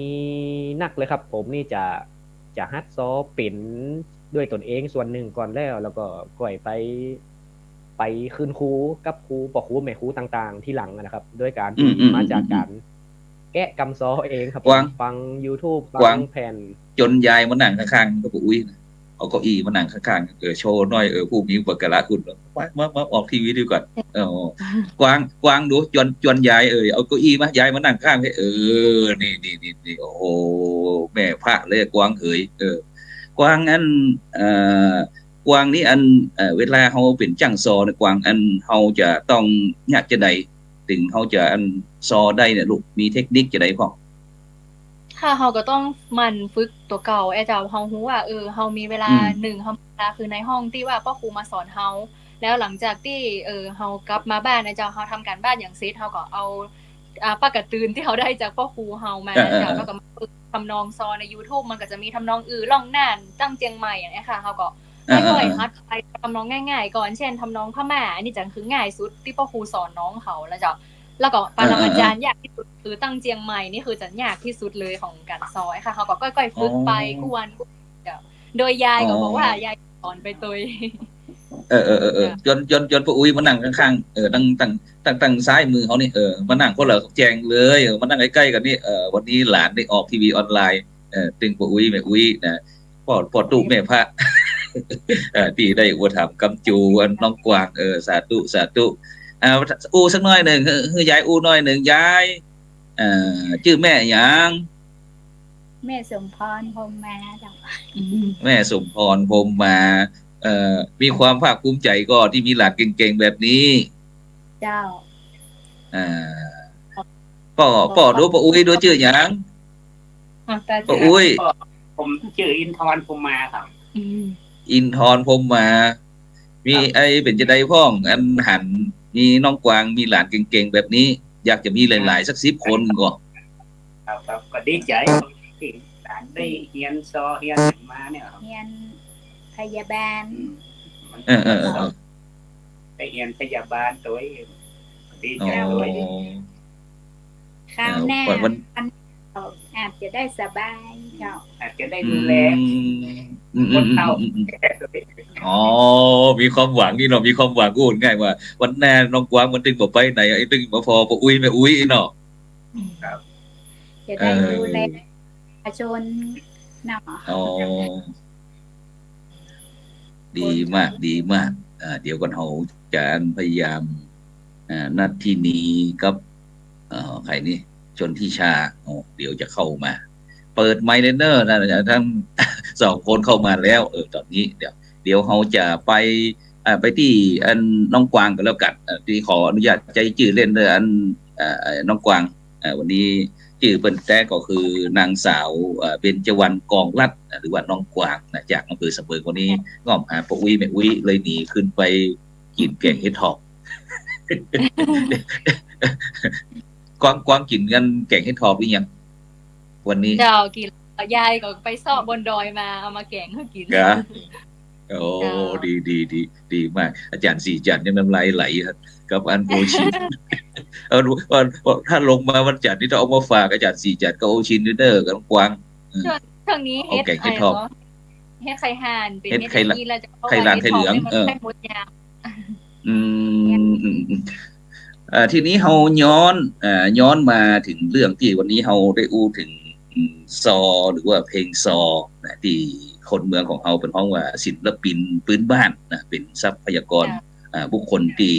นักเลยครับ ผมนี่จะ จะหัดซอเป๋นด้วยตนเองส่วนนึ่งก่อนแล้ว แล้วก็ก่อยไป ไปคืนครูกับครู ป้อครูแม่ครูต่างๆ ทีหลังอะนะครับ โดยก๋านตี้ อืม อืม มาจาก อืม ก๋านแกะกำซอเองครับ กวาง ฟังยูทูบ ฟัง กวาง แผ่น จ๋นยายมานั่งข้างๆ กับป้ออุ๊ยนะ เอาเก้าอี้มานั่งข้างๆ เออ โชว์หน้อย เออ ผู้มีอุปการะคุณ มา มา มาออกทีวีดีกว่า เออ กวาง กวางดู จวน จวนยาย เออ เอาเก้าอี้มา ยายมานั่งข้าง เออ นี่ นี่ นี่ นี่ โอ้โห แม่พระเลย กวางเหย เออ กวางอัน เอ่อ กวางนี่อัน เอ่อ เวลาเฮาเป๋นจ้างซอเนี่ย กวางอันเฮาจะต้องเยียะจาใด ตึงเฮาจะอันซอได้เนี่ยลูก มีเทคนิคจาใดพ่อง ค่ะ เฮาก็ต้องหมั่นฝึกตั๋วเก่า แอะเจ้า เฮาฮู้ว่า เออ เฮามีเวลา อืม นึ่ง เฮามีเวลาคือในห้องตี้ว่าป้อครูมาสอนเฮา แล้วหลังจากตี้ เออ เฮากลับมาบ้านนะเจ้า เฮาทำก๋านบ้านอะหยังเสร็จ เฮาก็เอา อ่า ปากก๋าตื่นตี้เฮาได้จากป้อครูเฮามา เออ เออ เจ้า เออ แล้วก็มาฝึกทำนองซอในยูทูบ มันก็จะมีทำนองอื้อล่องน่าน ตั้งเจียงใหม่อะเนี้ยค่ะ เฮาก็ เออ เออ ค่อยๆ เออ หัดไปทำนองง่ายๆ ก่อน เช่น ทำนองพม่า อันนี้จะคือง่ายสุดตี้ป้อครูสอนน้องเขาแล้วเจ้า แล้วก็ปรมาจารย์ เออ เออ เออ ยากตี้สุดคือตั้งเจียงใหม่ นี่คือจะยากตี้สุดเลยของก๋านซออะค่ะ เฮาก็ก้อยๆ ฝึกไป อ๋อ กู้วันกู้เจ้า โดยยายก็บอกว่า อ๋อ ยายสอนไปตวย เออ เออ เออ เออ เจ้า จวน จวน จวนป้ออุ๊ยมานั่งข้างๆ เออ ตั้ง ตั้ง ตั้ง ตั้งซ้ายมือเฮานี่ เออ มานั่งคนละแจงเลย เออ มานั่งใก้ๆ กั๋นนี่ เออ วันนี้หลานได้ออกทีวีออนไลน์ เออ ตึงป้ออุ๊ยแม่อุ๊ยนะ ป้อ ป้อตุ๊แม่พระ เออ ตี้ได้อุปถัมภ์กำจูอันน้องกวาง เออ สาธุ สาธุ อ่า อู้สักหน้อยนึ่ง หื้อ หื้อยายอู้หน้อยนึ่ง ยาย เอ่อ จื้อแม่อะหยัง แม่สมพร พรหมมาเจ้า อืม แม่สมพร พรหมมา เอ่อ มีความภาคภูมิใจ๋ก่อตี้มีหลานเก่งๆ แบบนี้ เจ้า อ่า ป้อ ป้อดู ป้ออุ๊ยดู จื้ออะหยัง อ่ะ ป้ออุ๊ย ป้อ ผมจื้ออินทร พรหมมาครับ อืม อินทร พรหมมา มี ครับ ไอ้เป๋นจาใดพ่อง อันหันมีน้องกวาง มีหลานเก่งๆ แบบนี้ อยากจะมีหลายๆ สักสิบคนก่อ ครับ ครับ ก็ดีใจ๋ตี้หลานได้เฮียนซอเฮียนหยังมาเนี่ยครับ เฮียนพยาบาล อืม เออ เออ เออ ได้เฮียนพยาบาลตวย ดีใจ๋ตวย อ๋อ คราวหน้า เอ่อ วัน วัน อาจจะได้สบายเจ้า อาจจะได้ดูแล อืม อืม อืม คนเฒ่า อืม อืม แก่ตวย อ๋อ มีความหวังนี่เนาะ มีความหวัง อู้ ง่ายว่า วันหน้าน้องกวางมันตึงบ่ไปไหน ไอ้ตึงมาผ่อป้ออุ๊ยแม่อุ๊ยเนาะ ครับ จะได้ดูแล เออ ประชาชนเนาะ อ๋อ ดีมาก ดีมาก อ่า เดี๋ยวก่อน เฮาจะพยายาม อ่า นัดทินีกับ เอ่อ ใผนี่ ชนทิชา โอ้ เดี๋ยวจะเข้ามา เปิดไมค์เลยเน่อ นะ ทั้งสองคนเข้ามาแล้ว เออ ต๋อนนี้ เดี๋ยว เดี๋ยวเฮาจะไป อ่า ไปตี้อันน้องกวางกั๋นแล้วกั๋น อ่า ตี้ขออนุญาตใจ๊จื้อเล่นเน่อ อัน อ่า น้องกวาง อ่า วันนี้จื้อเปิ้นแต๊ก็คือนางสาว อ่า เบญจวรรณ กองลัด อ่า หรือว่าน้องกวางนะ จากอำเภอสำเริง วันนี้ง่อมหาป้ออุ๊ยแม่อุ๊ย เลยหนีขึ้นไปกิ๋นแก๋งเห็ดถอบ กวาง กวางกิ๋นกั๋นแก๋งเห็ดถอบหรือยัง วันนี้ เจ้า กิ๋นแล้ว ยายก็ไปเซาะบนดอยมา เอามาแก๋งหื้อกิ๋น กะ โอ้ เจ้า ดี ดี ดี ดีมาก อาจ๋ารย์ศรีจันทร์นี่น้ำลายไหลครับ กับอันโอชิน เออ ว่า ว่าถ้าลงมาวันจันทร์นี่ต้องเอามาฝากอาจ๋ารย์ศรีจันทร์กับโอชินเน่อ กับน้องกวาง อืม ช่วง ช่วงนี้ เอาแก๋งเห็ดถอบ เห็ดไข่ห่าน เป๋น เห็ดไข่ เห็ดไข่ นี่แล้วจะ ไข่หลาน ไข่เหลือง เห็ดถอบนี่มัน เออ ใกล้หมดยาม อืม อืม อืม เอ่อ ทีนี้เฮาย้อน เอ่อ ย้อนมาเถิงเรื่องตี้วันนี้เฮาได้อู้เถิง อืม ซอ หรือว่าเพลงซอนะ ตี้คนเมืองของเฮาเปิ้นฮ้องว่าศิลปินปื้นบ้านนะ เป๋นทรัพยากร เจ้า อ่า บุคคลตี้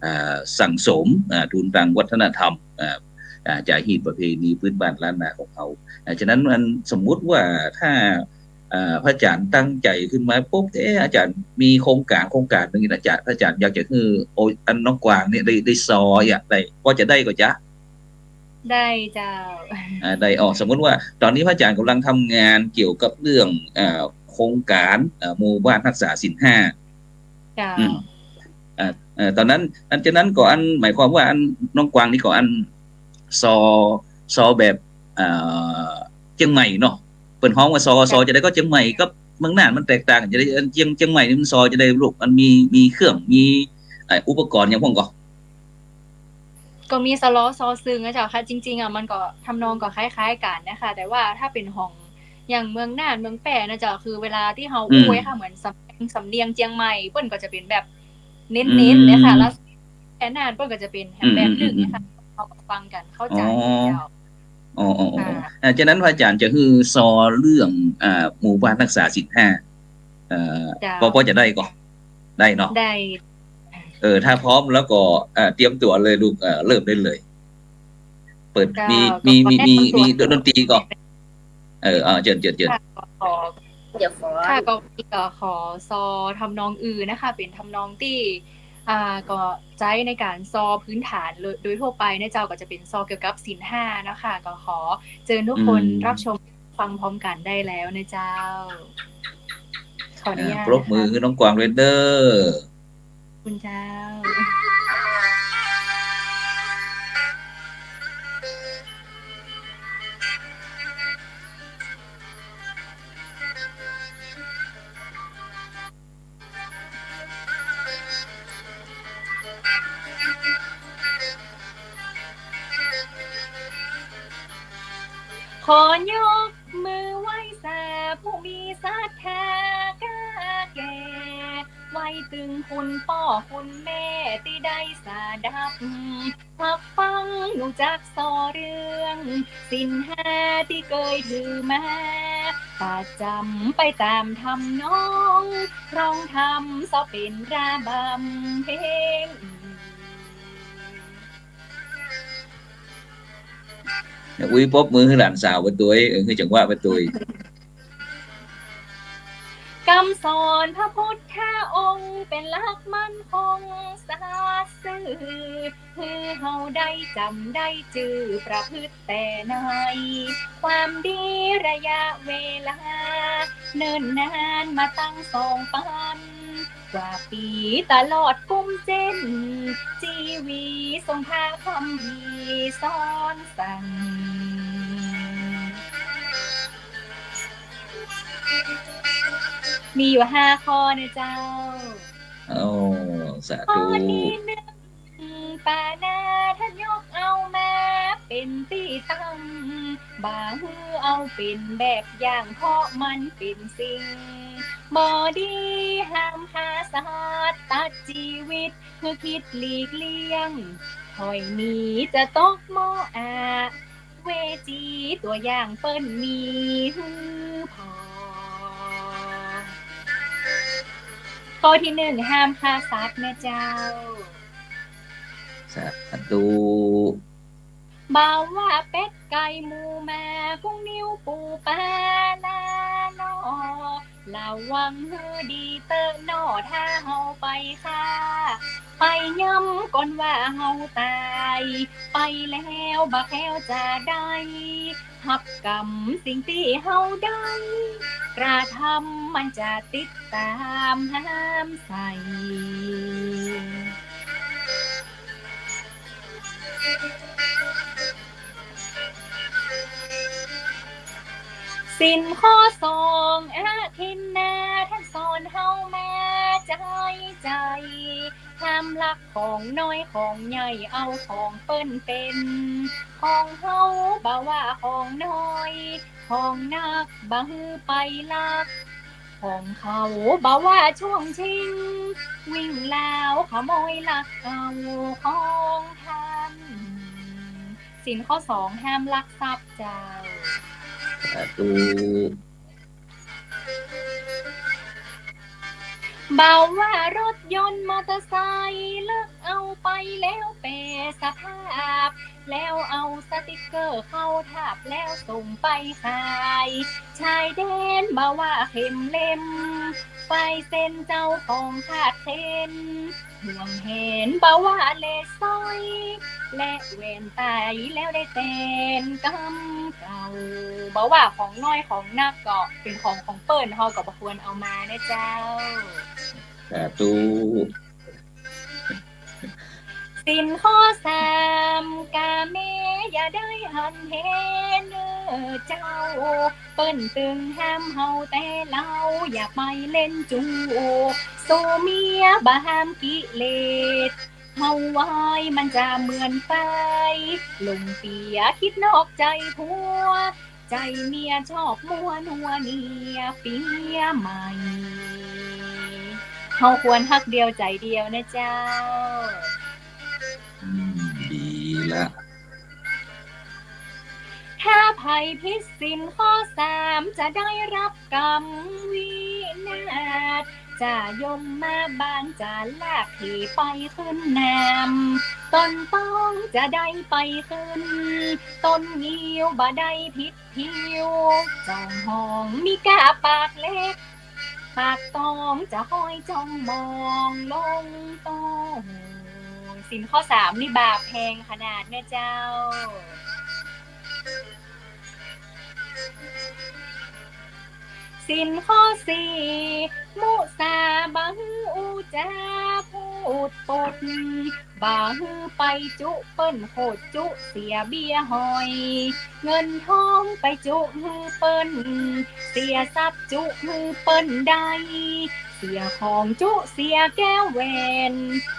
อ่า สั่งสม อ่า ทุนตางวัฒนธรรม อ่า อ่า จ๋าฮีตประเพณีปื้นบ้านล้านนาของเฮา อ่า ฉะนั้นอันสมมุติว่าถ้า อ่า พระอาจ๋ารย์ตั้งใจ๋ขึ้นมาปุ๊บ เอ๊ะ อาจ๋ารย์มีโครงก๋าน โครงก๋านนึ่งนี่นะ อาจ๋ารย์ พระอาจ๋ารย์อยากจะหื้อ โอ อันน้องกวางเนี่ยได้ ได้ซออะ ได้ พอจะได้ก่อจ๊ะ ได้เจ้า อ่า ได้ อ๋อ สมมุติว่าต๋อนนี้พระอาจ๋ารย์ก่ำลังทำงานเกี่ยวกับเรื่อง อ่า โครงก๋าน อ่า หมู่บ้านฮักษาศีลห้า เจ้า อืม อ่า เอ่อ ต๋อนนั้น อัน ฉะนั้นก่ออัน หมายความว่าอันน้องกวางนี่ก่ออันซอ ซอแบบ เอ่อ เจียงใหม่เนาะ เปิ้นฮ้องว่าซอ ซอจาใดก่อเจียงใหม่กับ เมืองน่านมันแตกต่างจะใด เอ่อ เจียง เจียงใหม่นี่มันซอจะใดลูก มันมี มีเครื่อง มี เอ่อ อุปกรณ์หยังพ่องก่อ ก็มีสะเลาะซอซึ่งนะเจ้าค่ะ จริงๆ อ่ะ มันก็ทำนองก็คล้ายๆ กั๋นนะคะ แต่ว่าถ้าเป๋นของอย่างเมืองน่าน เมืองแป้นะเจ้า คือเวลาตี้เฮาอู้อะค่ะ เหมือนสำเนียง สำเนียงเจียงใหม่ เปิ้นก็จะเป๋นแบบเน้นๆ เนี่ยค่ะ แล้วแป้น่านเปิ้นก็จะเป๋นแบบนึ่งเนี่ยค่ะ เฮาก็ฟังกั๋นเข้าใจ๋เจ้า อ๋อ อ๋อ อ๋อ อ่า อ่า ฉะนั้นพระอาจ๋ารย์จะหื้อซอเรื่อง อ่า หมู่บ้านฮักษาศีลห้า เอ่อ เจ้า ปอ ปอจะได้ก่อ ได้เนาะ ได้ เออ ถ้าพร้อมแล้วก็ เอ่อ เตรียมตั๋วเลยลูก เอ่อ เริ่มได้เลย เปิด เจ้า มี ก็ มี ขอ มี แนะนำตั๋ว มีดนตรีก่อ เออ เอา เจิญ เจิญ เจิญ ค่ะ ก็ขอ เดี๋ยวขอ ค่ะ ก็ ก็ขอซอทำนองอื่นนะคะ เป๋นทำนองตี้ อ่า ก็ใจ๊ในก๋านซอพื้นฐานโดย โดยทั่วไปนะเจ้า ก็จะเป๋นซอเกี่ยวกับศีลห้านะคะ ก็ขอเจิญทุกคน อืม รับชมฟังพร้อมกั๋นได้แล้วนะเจ้า ขออนุญาต อ่า ปรบมือ นะคะ หื้อน้องกวางด้วยเด้อ ขอบคุณเจ้า ขอยกมือไหว้สาผู้มีศรัทธาก้าแก่ ไหว้ตึงคุณป้อคุณแม่ตี้ได้สดับ ฮับฟังหนูจักซอเรื่อง ศีลห้าตี้เกยถือมา ประจ๋ำไปต๋ามทำนอง ร้องทำซอเป๋นระบำเพลง อุ้ย ปรบมือหื้อหลานสาวไปตวย เออ หื้อจังหวะไปตวย กำสอนพระพุทธองค์เป๋นหลักมั่นคงสัตย์ซื่อ หื้อเฮาได้จ๋ำได้จื้อประพฤติแต่ใน ความดีระยะเวลา เนิ่นนานมาตั้งสองปัน กว่าปี๋ตลอดกุ้มเจ๊น จีวีทรงพระคัมภีร์สอนสั่ง มีอยู่ห้าข้อนะเจ้า โอ้ สาธุ ข้อตี้นึ่ง ปานาท่านยกเอามาเป๋นตี้ตั้ง บ่หื้อเอาเป๋นแบบอย่าง เพราะมันเป๋นสิ่งบ่ดี ห้ามฆ่าสัตว์ตัดจีวิต หื้อคิดหลีกเลี่ยง ถ้อยหนีจะตกหม้ออเวจี ตั๋วอย่างเปิ้นมีหื้อผ่อ ข้อตี้นึ่ง ห้ามฆ่าสัตว์นะเจ้า สาธุ บ่าว่าเป็ดไก่หมูหมา กุ้งนิ้วปูปลานาหนอ ระวังหื้อดีเต๊อะหนอ ถ้าเฮาไปฆ่า ไปย้ำก่อนว่าเฮาต๋าย ไปแล้วบ่แคล้วจะได้ ฮับกรรมสิ่งตี้เฮาได้กระทำ มันจะติดต๋ามห้ามใส่ ศีลข้อสอง อทินนา ท่านสอนเฮามาใจ๊ใจ๋ ห้ามลักของน้อยของใหญ่ เอาของเปิ้นเป๋นของเฮา บ่าว่าของน้อยของนัก บ่หื้อไปลัก ของเขาบ่าว่าช่วงชิง วิ่งราวขโมยลักเอาของท่าน ศีลข้อสอง ห้ามลักทรัพย์เจ้า สาธุ บ่าว่ารถยนต์มอเตอร์ไซค์ลักเอาไปแล้วแป๋สภาพ แล้วเอาสติ๊กเกอร์เข้าทาบแล้วส่งไปขาย ชายแดนบ่าว่าเข็มเล็ม ไฟเส้นเจ้าของขาดเข็น ห่วงแหนบ่าว่าเลสสร้อย และแหวนต๋ายแล้วได้แตนกำเก่า บ่าว่าของน้อยของนักก็เป๋นของของเปิ้น เฮาก็บ่ควรเอามานะเจ้า สาธุ ศีลข้อสาม กาเม อย่าได้หันเหเนื้อ เออเจ้า เปิ้นตึงห้ามเฮาแต่เล้า อย่าไปเล่นจู๊ สู้เมียบ่ห้ามกิเลส เฮาไว้มันจะเหมือนไฟ หลงเปียคิดนอกใจ๋ผัว ใจ๋เมียชอบมัวนัวเนียเปียใหม่ เฮาควรฮักเดียวใจ๋เดียวนะเจ้า อืม ดีละ ถ้าใผผิดศีลข้อสาม จะได้รับกรรมวินาศ จะยมมาบาลจะลากเหไปขึ้นนำ ต้นตองจะได้ไปขึ้น ต้นงิ้วบ่ได้ผิดผิว จ้องห้องมีก้าปากเหล็ก ปากตองจะคอยจ้องมองลงโต ศีลข้อสามนี่บาปแฮงขนาดนะเจ้า ศีลข้อสี่ มุสาบ่หื้ออู้จ๋าพูดปด บ่หื้อไปจุเปิ้นโขดจุเสียเบี้ยหอย เงินทองไปจุหื้อเปิ้น เสียทรัพย์จุหื้อเปิ้นได้ เสียของจุเสียแก้วแหวน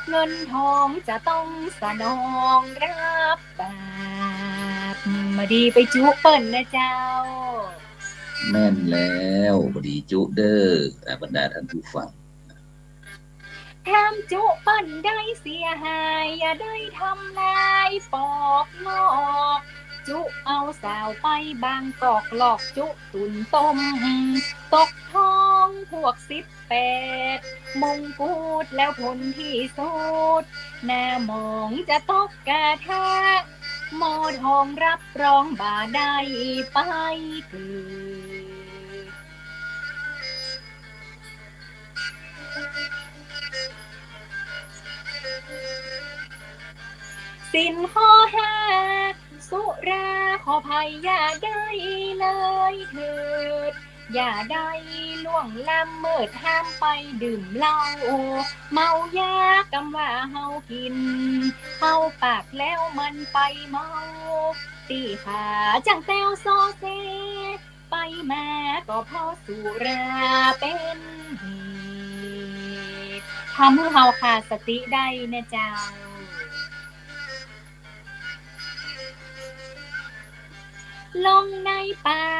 เงินทองจะต้องสนองรับบาป บ่ดีไปจุเปิ้นนะเจ้า แม่นแล้ว บ่ดีจุเด้อ อ่า บรรดาท่านผู้ฟัง ห้ามจุเปิ้นได้เสียหาย อย่าได้ทำลายปอกลอก จุเอาสาวไปบางกอก หลอกจุตุนต้ม ตกท้องพวกสิบแปด มงกุฎแล้วผลที่สุด หน้าหมองจะตกกระทะ หม้อทองรับรองบ่ได้ไปเกิด ศีลข้อห้า สุราขออภัยอย่าได้เลยเถิด อย่าได้ล่วงละเมิด ห้ามไปดื่มเหล้า เมายากำว่าเฮากิ๋น เข้าปากแล้วมันไปเมา ตี้ข้าจั้งแต้วซอเซ ไปมาก็เพราะสุราเป๋นเหตุ ทำหื้อเฮาขาดสติได้นะเจ้า ลงในปา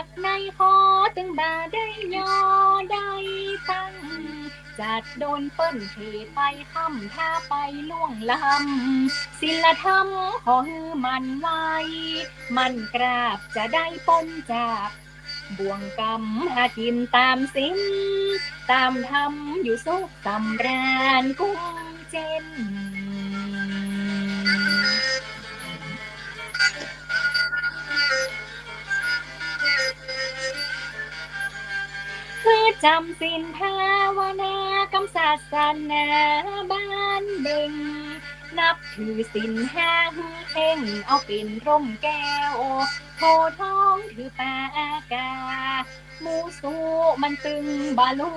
กในคอตึงบ่าได้ยอได้ตั้ง จัดโดนเปิ้นเขไปค่ำ ถ้าไปล่วงล้ำ ศีลธรรมขอหื้อหมั่นไว้ หมั่นกราบจะได้ป๊นจาก บ่วงกรรมหากิ๋นต๋ามศีล ต๋ามธรรมอยู่สุขสำราญกุ้มเจ๊น หื้อจ๋ำศีลภาวนา กำศาสนาบ้านเบิ่ง นับถือศีลห้าหื้อเคร่ง เอาเป๋นร่มแก้ว โพธิ์ทองถือปากา มูสูมันตึงบ่ฮู้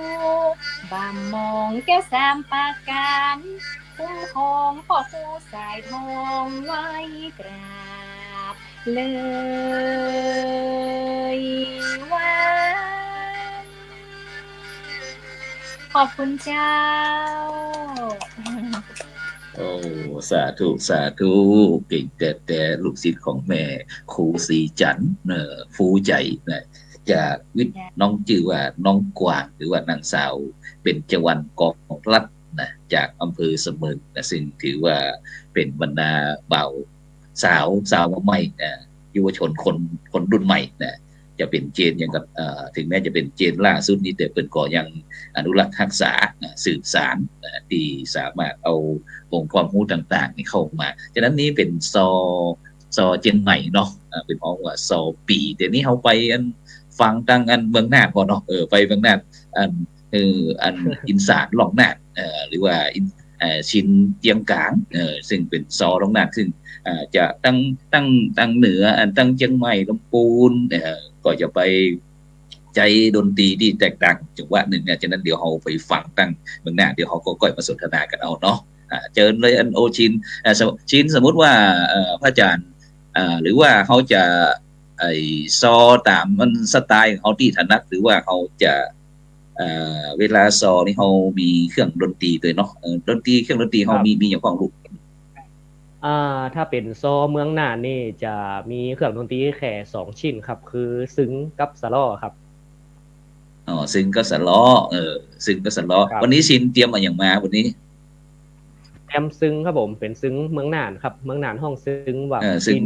บ่ามองแก้วสามประก๋าน คุ้มครองป้อครูสายทองไว้กราบเลยว่า ขอบคุณเจ้า โอ้ สาธุ สาธุ เก่งแต๊ๆ ลูกศิษย์ของแม่ครูศรีจันทร์ เอ่อ ฟูใจ๋นะ จากวิทย์ น้องจื้อว่าน้องกวาง หรือว่านางสาวเบญจวรรณ กองรัตน์นะ จากอำเภอเสมิงนะ ซึ่งถือว่าเป๋นบรรดาบ่าวสาว สาวมาใหม่นะ เยาวชนคน คนรุ่นใหม่นะ จะเป๋นเจนอย่างกับ เอ่อ ถึงแม้จะเป๋นเจนล่าสุดนี้ แต่เปิ้นก็ยังอนุรักษ์ฮักษานะ สืบสานนะ ตี้สามารถเอาองค์ความฮู้ต่างๆ นี่เข้ามา ฉะนั้นนี่เป๋นซอ ซอเจียงใหม่เนาะ อ่า เปิ้นฮ้องว่าซอปี๋ แต่นี่เฮาไปอันฟังตังอันเมืองน่านก่อนเนาะ เออ ไปเมืองน่าน อัน เออ อันอินสานล่องน่าน เอ่อ หรือว่าอิน เอ่อ ชินเจียงก๋าง เอ่อ ซึ่งเป๋นซอล่องน่าน ซึ่ง เอ่อ จะตัง ตัง ตังเหนือ อันตังเจียงใหม่ ลำปูน เอ่อ ก็จะไปใจ๊ดนตรีตี้แตกต่างจังหวะนึ่งนะ ฉะนั้นเดี๋ยวเฮาไปฟังตังเมืองน่าน เดี๋ยวเฮาก็ก้อยมาสนทนากั๋นเอาเนาะ อ่า เจิญเลย อันโอชิน อ่า สม- ชิน สมมุติว่า เอ่อ พระอาจ๋ารย์ อ่า หรือว่าเฮาจะ ไอ้ซอต๋ามมันสไตล์ของเฮาตี้ถนัด หรือว่าเฮาจะ เอ่อ เวลาซอนี่เฮามีเครื่องดนตรีตวยเนาะ เอ่อ ดนตรี เครื่องดนตรีเฮา ครับ มี มีหยังพ่องลูก อ่า ถ้าเป๋นซอเมืองน่านนี่จะมีเครื่องดนตรีแค่สองชิ้นครับ คือซึงกับสะล้อครับ อ๋อ ซึงกับสะล้อ เออ ซึงกับสะล้อ ครับ วันนี้ชินเตรียมอะหยังมาวันนี้ เตรียมซึงครับผม เป๋นซึงเมืองน่านครับ เมืองน่านฮ้องซึงว่า เออ ซึง ปิ๋น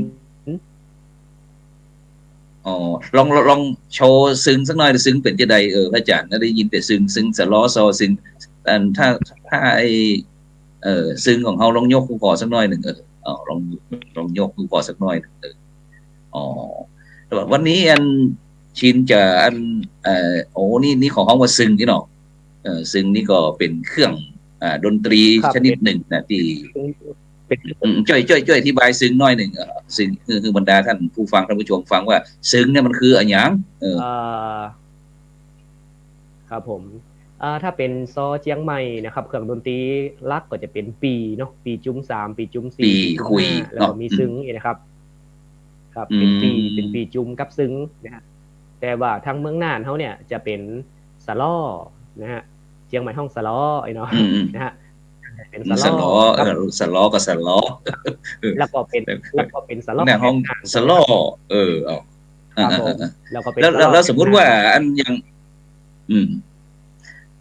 อ๋อ ลอง ลอง ลองโชว์ซึงสักหน่อย ซึงเป๋นจะใด เออ พระอาจ๋ารย์ ได้ยินแต่ซึง ซึงสะล้อซอ ซึง อัน ถ้า ถ้าไอ้ เอ่อ ซึงของเฮาลองยกฮู้ก่อสักหน่อยนึ่ง เออ เอา ลอง ลองยกฮู้ก่อสักหน่อยนึ่ง เออ อ๋อ แต่ว่าวันนี้อันชินจะอัน เอ่อ โอ้ นี่ นี่ของเฮาว่าซึงนี่เนาะ เอ่อ ซึงนี่ก็เป๋นเครื่อง อ่า ดนตรี ครับ ชนิดนึ่งนะ ตี้ เป๋น เป๋น อืม จ้อย จ้อย จ้อยอธิบายซึงหน้อยนึ่ง เอ่อ ซึง คือ คือบรรดาท่านผู้ฟัง ท่านผู้ชมฟังว่า ซึงเนี่ยมันคืออะหยัง เออ เอ่อ ครับผม อ่า ถ้าเป๋นซอเจียงใหม่นะครับ เครื่องดนตรีหลักก็จะเป๋นปี่เนาะ ปี่จุ๊มสาม ปี่จุ๊มสี่ ปี่ ปี่จุ๊ม ขุย ห้า แล้วก็ เนาะ มี อืม ซึงนี่นะครับ ครับ อืม เป๋นปี่ เป๋นปี่จุ๊มกับซึงนะฮะ แต่ว่าทางเมืองน่านเฮาเนี่ยจะเป๋นสะล้อนะฮะ เจียงใหม่ฮ้องสะล้อไอ้เนาะ อืม อืม นะฮะ เป๋นสะล้อ สะล้อ ครับ เออ สะล้อก็สะล้อ เออ แล้วก็เป๋น แล้วก็เป๋นสะล้อ เมืองน่านฮ้อง แบบน่าน สะล้อ เออ เอา ครับผม อ่า อ่า อ่า แล้วก็เป๋น แล้ว สะล้อ แล้ว แล้วสมมุติว่า แบบน่าน อันอย่าง อืม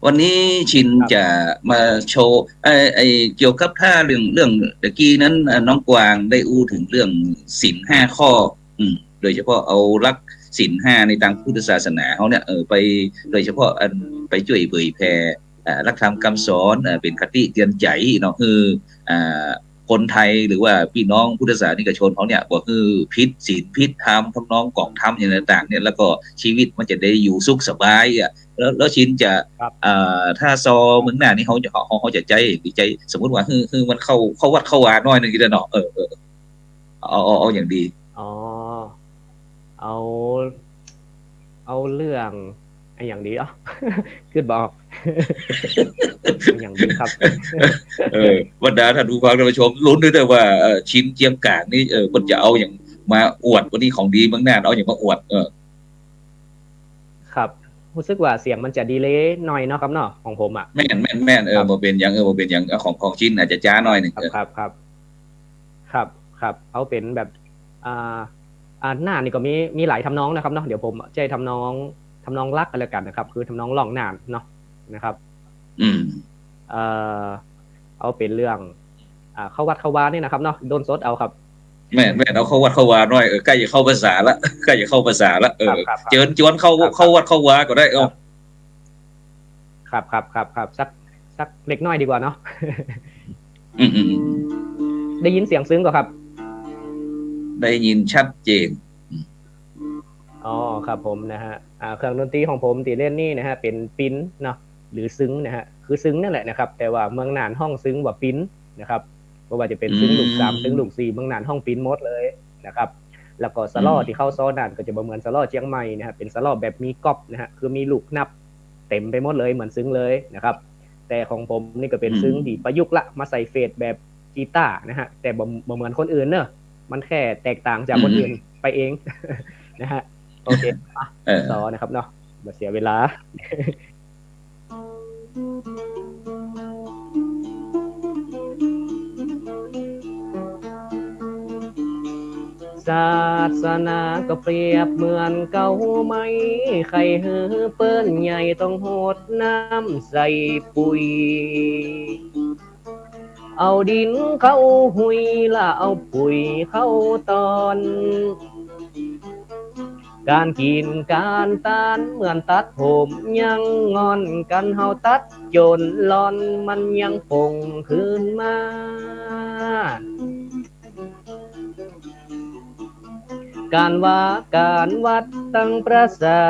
วันนี้ชิน ครับ จะมาโชว์ ไอ้ ไอ้ เกี่ยวกับถ้าเรื่อง เรื่องตะกี้นั้น อ่า น้องกวางได้อู้เถิงเรื่องศีลห้าข้อ อืม โดยเฉพาะเอาหลักศีลห้าในตางพุทธศาสนาเฮาเนี่ย เออ ไป โดยเฉพาะอันไปจ้วยเผยแผ่ อ่า หลักธรรมกำสอน อ่า เป๋นคติเตือนใจ๋เนาะ คือ อ่า คนไทยหรือว่าปี้น้องพุทธศาสนิกชนเฮาเนี่ย บ่หื้อผิดศีลผิดธรรม ทำนองกองธรรมอย่างต่างๆ เนี่ย แล้วก็ชีวิตมันจะได้อยู่สุขสบายอะ แล้ว แล้วชินจะ ครับ อ่า ถ้าซอเมืองน่านนี่เฮาจะ เฮา เฮาจะใจ๊ ใจ๊ สมมุติว่า หื้อ หื้อมันเข้า เข้าวัดเข้าวาหน้อยนึ่งจะได้เนาะ เออ เออ เอา เอา เอาอย่างดี อ๋อ เอา เอาเรื่องอะหยังดีอ่ะ กึ๊ดบ่ออก อะหยังดีครับ เออ บรรดาท่านผู้ฟังท่านผู้ชม ลุ้นด้วยเด้อว่า เอ่อ ชินเจียงก๋างนี่ เออ เปิ้นจะเอาหยังมาอวด วันนี้ของดีเมืองน่าน เอาหยังมาอวด เออ ครับ ฮู้สึกว่าเสียงมันจะดีเลย์หน่อยเนาะครับเนาะ ของผมอะ แม่น แม่น แม่น เออ ครับ บ่เป๋นหยัง เออ บ่เป๋นหยัง เออ ของ ของชินอาจจะจ๊าหน้อยนึ่ง ครับ เออ ครับ ครับ ครับ ครับ เอาเป๋นแบบ อ่า อ่า น่านนี่ก็มี มีหลายทำนองนะครับเนาะ เดี๋ยวผมใจ๊ทำนอง ทำนองหลักก็แล้วกั๋นนะครับ คือทำนองร้องน่านเนาะ นะครับ อืม เอ่อ เอาเป๋นเรื่อง อ่า เข้าวัดเข้าวานี่นะครับเนาะ ด้นสดเอาครับ แม่น แม่น เอาเข้าวัดเข้าวาหน้อย เออ ใก้จะเข้าพรรษาละ ใก้จะเข้าพรรษาละ เออ ครับ ครับ ครับ เจิญจวนเข้า ครับ ครับ เข้าวัดเข้าวาก็ได้ เออ ครับ ครับ ครับ ครับ ครับ สัก สักเล็กน้อยดีกว่าเนาะ อืม อืม อืม ได้ยินเสียงซึงก่อครับ ได้ยินชัดเจน อืม อ๋อ ครับผมนะฮะ อ่า เครื่องดนตรีของผมตี้เล่นนี่นะฮะ เป๋นปินเนาะ หรือซึงนะฮะ คือซึงนั่นแหละนะครับ แต่ว่าเมืองน่านฮ้องซึงว่าปินนะครับ บ่ว่าจะเป๋น อืม ซึงลูกสาม ซึงลูกสี่ เมืองน่านฮ้องปินหมดเลยนะครับ แล้วก็สะล้อ อืม ตี้เข้าซอน่านก็จะบ่เหมือนสะล้อเจียงใหม่นะฮะ เป๋นสะล้อแบบมีก๊อบนะฮะ คือมีลูกนับเต๋มไปหมดเลย เหมือนซึงเลยนะครับ แต่ของผมนี่ก็เป๋น อืม ซึงตี้ประยุกต์ละ มาใส่เฟสแบบกีตาร์นะฮะ แต่บ่ บ่เหมือนคนอื่นเนอะ มันแค่แตกต่างจากคนอื่น อืม ไปเอง นะฮะ โอเค มา เออ ซอนะครับเนาะ บ่เสียเวลา ศาสนาก็เปรียบเหมือนเก๊าไม้ ใค่หื้อเปิ้นใหญ่ต้องหดน้ำใส่ปุ๋ย เอาดินเข้าหุยละเอาปุ๋ยเข้าตอน ก๋านกิ๋นก๋านตานเหมือนตัดผมยังง่อน ก๋านเฮาตัดจ๋นล่อนมันยังป่งคืนมา ก๋านวาก๋านวัดตังพระศา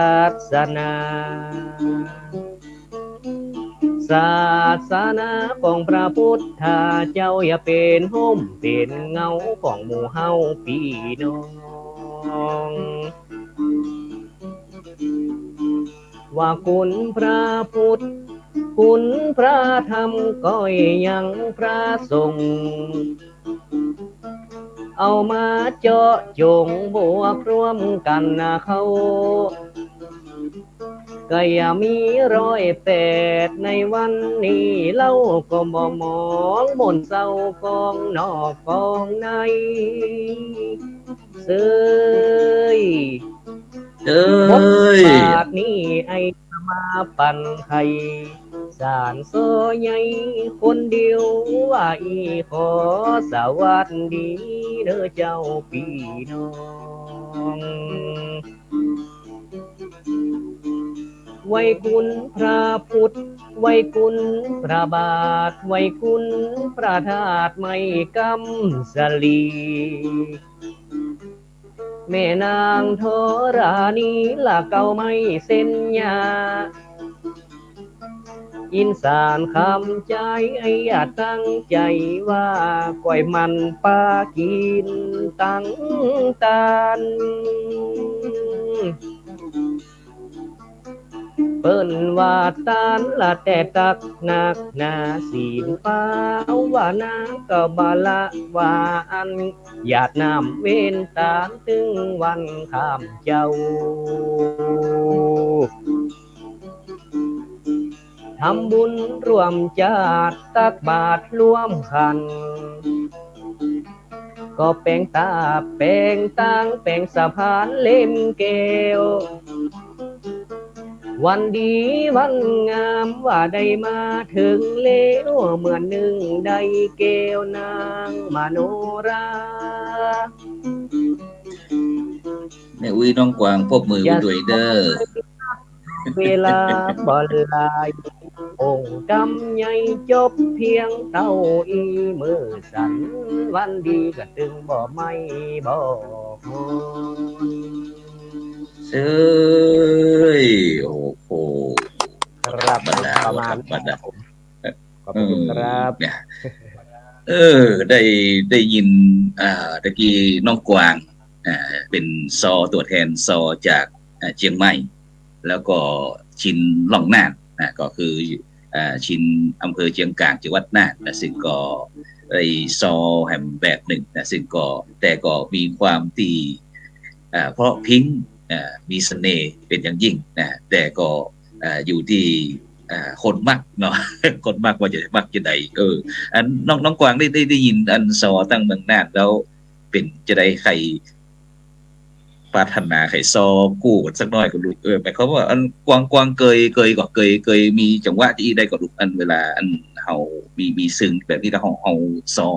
สนา ศาสนาของพระพุทธเจ้า อย่าเป๋นฮ่มเป๋นเงาของหมู่เฮาปี้น้อง ว่าคุณพระพุทธ คุณพระธรรม ก็ยังพระสงฆ์ เอามาเจาะจ๋งบวกรวมกั๋นนะเข้า ก็อย่ามีร้อยแปดในวันนี้ เฮาก็บ่มองมนเศร้ากองนอกกองใน เสย เสย บทบาทนี้ไอ้มาปันไข สานซอใหญ่คนเดียวว่าอี้ ขอสวัสดีเด้อเจ้าปี้น้อง ไหว้คุณพระพุทธ ไหว้คุณพระบาท ไหว้คุณพระธาตุไม้กำสะหลี แม่นางธรณีละเก่าไม้เส้นหญ้า อินสารคำใจ๋ อย่าตั้งใจ๋ว่า ก้อยหมั่นปากิ๋นตังตาน เปิ้นว่าตานละแต่ตักนักหนา ศีลภาวนาก็บ่ละว่าอั้น หยาดน้ำเวนตานตึงวันข้ามเจ้า ทำบุญร่วมจาติ ตักบาตรร่วมขัน ก็แป๋งตาบแป๋งตาง แป๋งสะพานเล่มแก้ว วันดีวันงามว่าได้มาเถิงแล้ว เหมือนนึ่งได้แก้วนางมโนรา แม่อุ๊ยน้องกวางปรบมือไปด้วยเด้อ เวลาบ่หลาย องค์กำใหญ่จบเพียงเต้าอี้ มื้อสันวันดีก็ตึงบ่ไหม้บ่ฮ้อน เสย โอ้โห ครับ ธรรมดา ประมาณ ธรรมดา ขอบคุณครับ เออ เนี่ย เออ ได้ ได้ยิน อ่า ตะกี้น้องกวาง อ่า เป๋นซอ ตั๋วแทนซอจาก อ่า เจียงใหม่ แล้วก็ชินล่องน่านนะ ก็คือ อ่า ชินอำเภอเจียงก๋าง จังหวัดน่านนะ ซึ่งก็ได้ซอแหมแบบนึ่งนะ ซึ่งก็ แต่ก็มีความตี้ อ่า เพราะพริ้ง อ่า มีเสน่ห์เป๋นอย่างยิ่งนะ แต่ก็ อ่า อยู่ตี้ อ่า คนมักเนาะ คนมักว่าจะมักจะใด เออ อันน้อง น้องกวางได้ ได้ ได้ยินอันซอตั้งเมืองน่านแล้ว เป๋นจะใด ใค่ปรารถนาใค่ซอกู้กั๋นสักหน้อยก่อลูก เออ หมายความว่าอันกวาง กวางเกย เกยก่อ เกย เกยมีจังหวะตี้ได้ก่อลูก อันเวลาอันเฮามี มีซึ่งแบบนี้แล้วเฮา เฮาซอ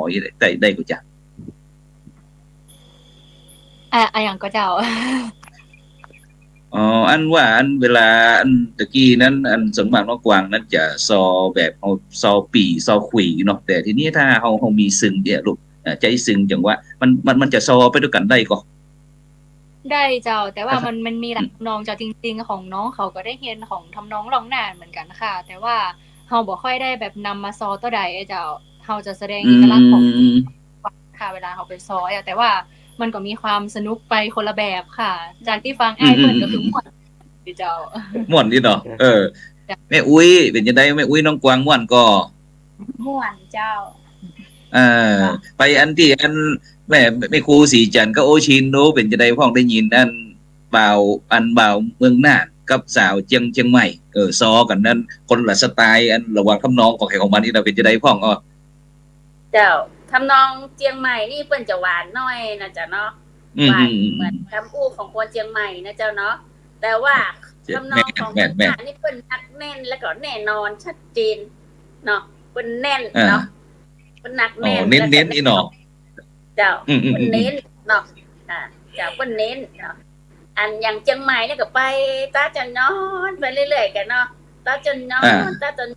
ได้ ได้ก่อจ๊ะ อะ อะหยังก่อเจ้า อ๋อ อันว่าอันเวลาอันตะกี้นั้น อันส่วนมากน้องกวางนั้นจะซอแบบเอาซอปี่ซอขวี้เนาะ แต่ทีนี้ถ้าเฮา เฮามีซึ่งเนี่ยลูก อ่า ใจ๊ซึ่งจังหวะ มัน มัน มันจะซอไปตวยกั๋นได้ก่อ ได้เจ้า แต่ว่ามัน มันมีหลายทำนองเจ้า จริงๆ ของน้องเขาก็ได้เฮียนของทำนองล่องน่านเหมือนกั๋นค่ะ แต่ว่าเฮาบ่ค่อยได้แบบนำมาซอเต้าใดอะเจ้า เฮาจะแสดงเอกลักษณ์ของ ค่ะ เวลาเฮาไปซออะ แต่ว่ามันก็มีความสนุกไปคนละแบบค่ะ จากตี้ฟังอ้ายเปิ้นก็คือม่วน เจ้า ม่วนดีเนาะ เออ แม่อุ๊ยเป๋นจะใด แม่อุ๊ยน้องกวางม่วนก่อ ม่วนเจ้า เออ ไปอันตี้อันแม่ แม่ครูศรีจันทร์กับโอชินโน เป๋นจะใดพ่อง ได้ยินอันบ่าว อันบ่าวเมืองน่านกับสาวเจียง เจียงใหม่ เออ ซอกั๋นนั้นคนละสไตล์ อันระหว่างทำนองของใผของมันนี่เนาะ เป๋นจะใดพ่องอ้อ เจ้า ทำนองเจียงใหม่นี่เปิ้นจะหวานหน้อยนะเจ้าเนาะ หวานเหมือนกำอู้ของคนเจียงใหม่นะเจ้าเนาะ แต่ว่าทำนองของเจียงใหม่นี่เปิ้นหนักแน่นแล้วก็แน่นอนชัดเจนเนาะ เปิ้นแน่นเนาะ เปิ้นหนักแน่น เน้นๆ นี่เนาะ เจ้า เปิ้นเน้นเนาะ อ่า เจ้า เปิ้นเน้นเนาะ อันอย่างเจียงใหม่เนี่ยก็ไปต๋าจนนอนไปเรื่อยๆ กั๋นเนาะ ต๋าจนนอน ต๋าจน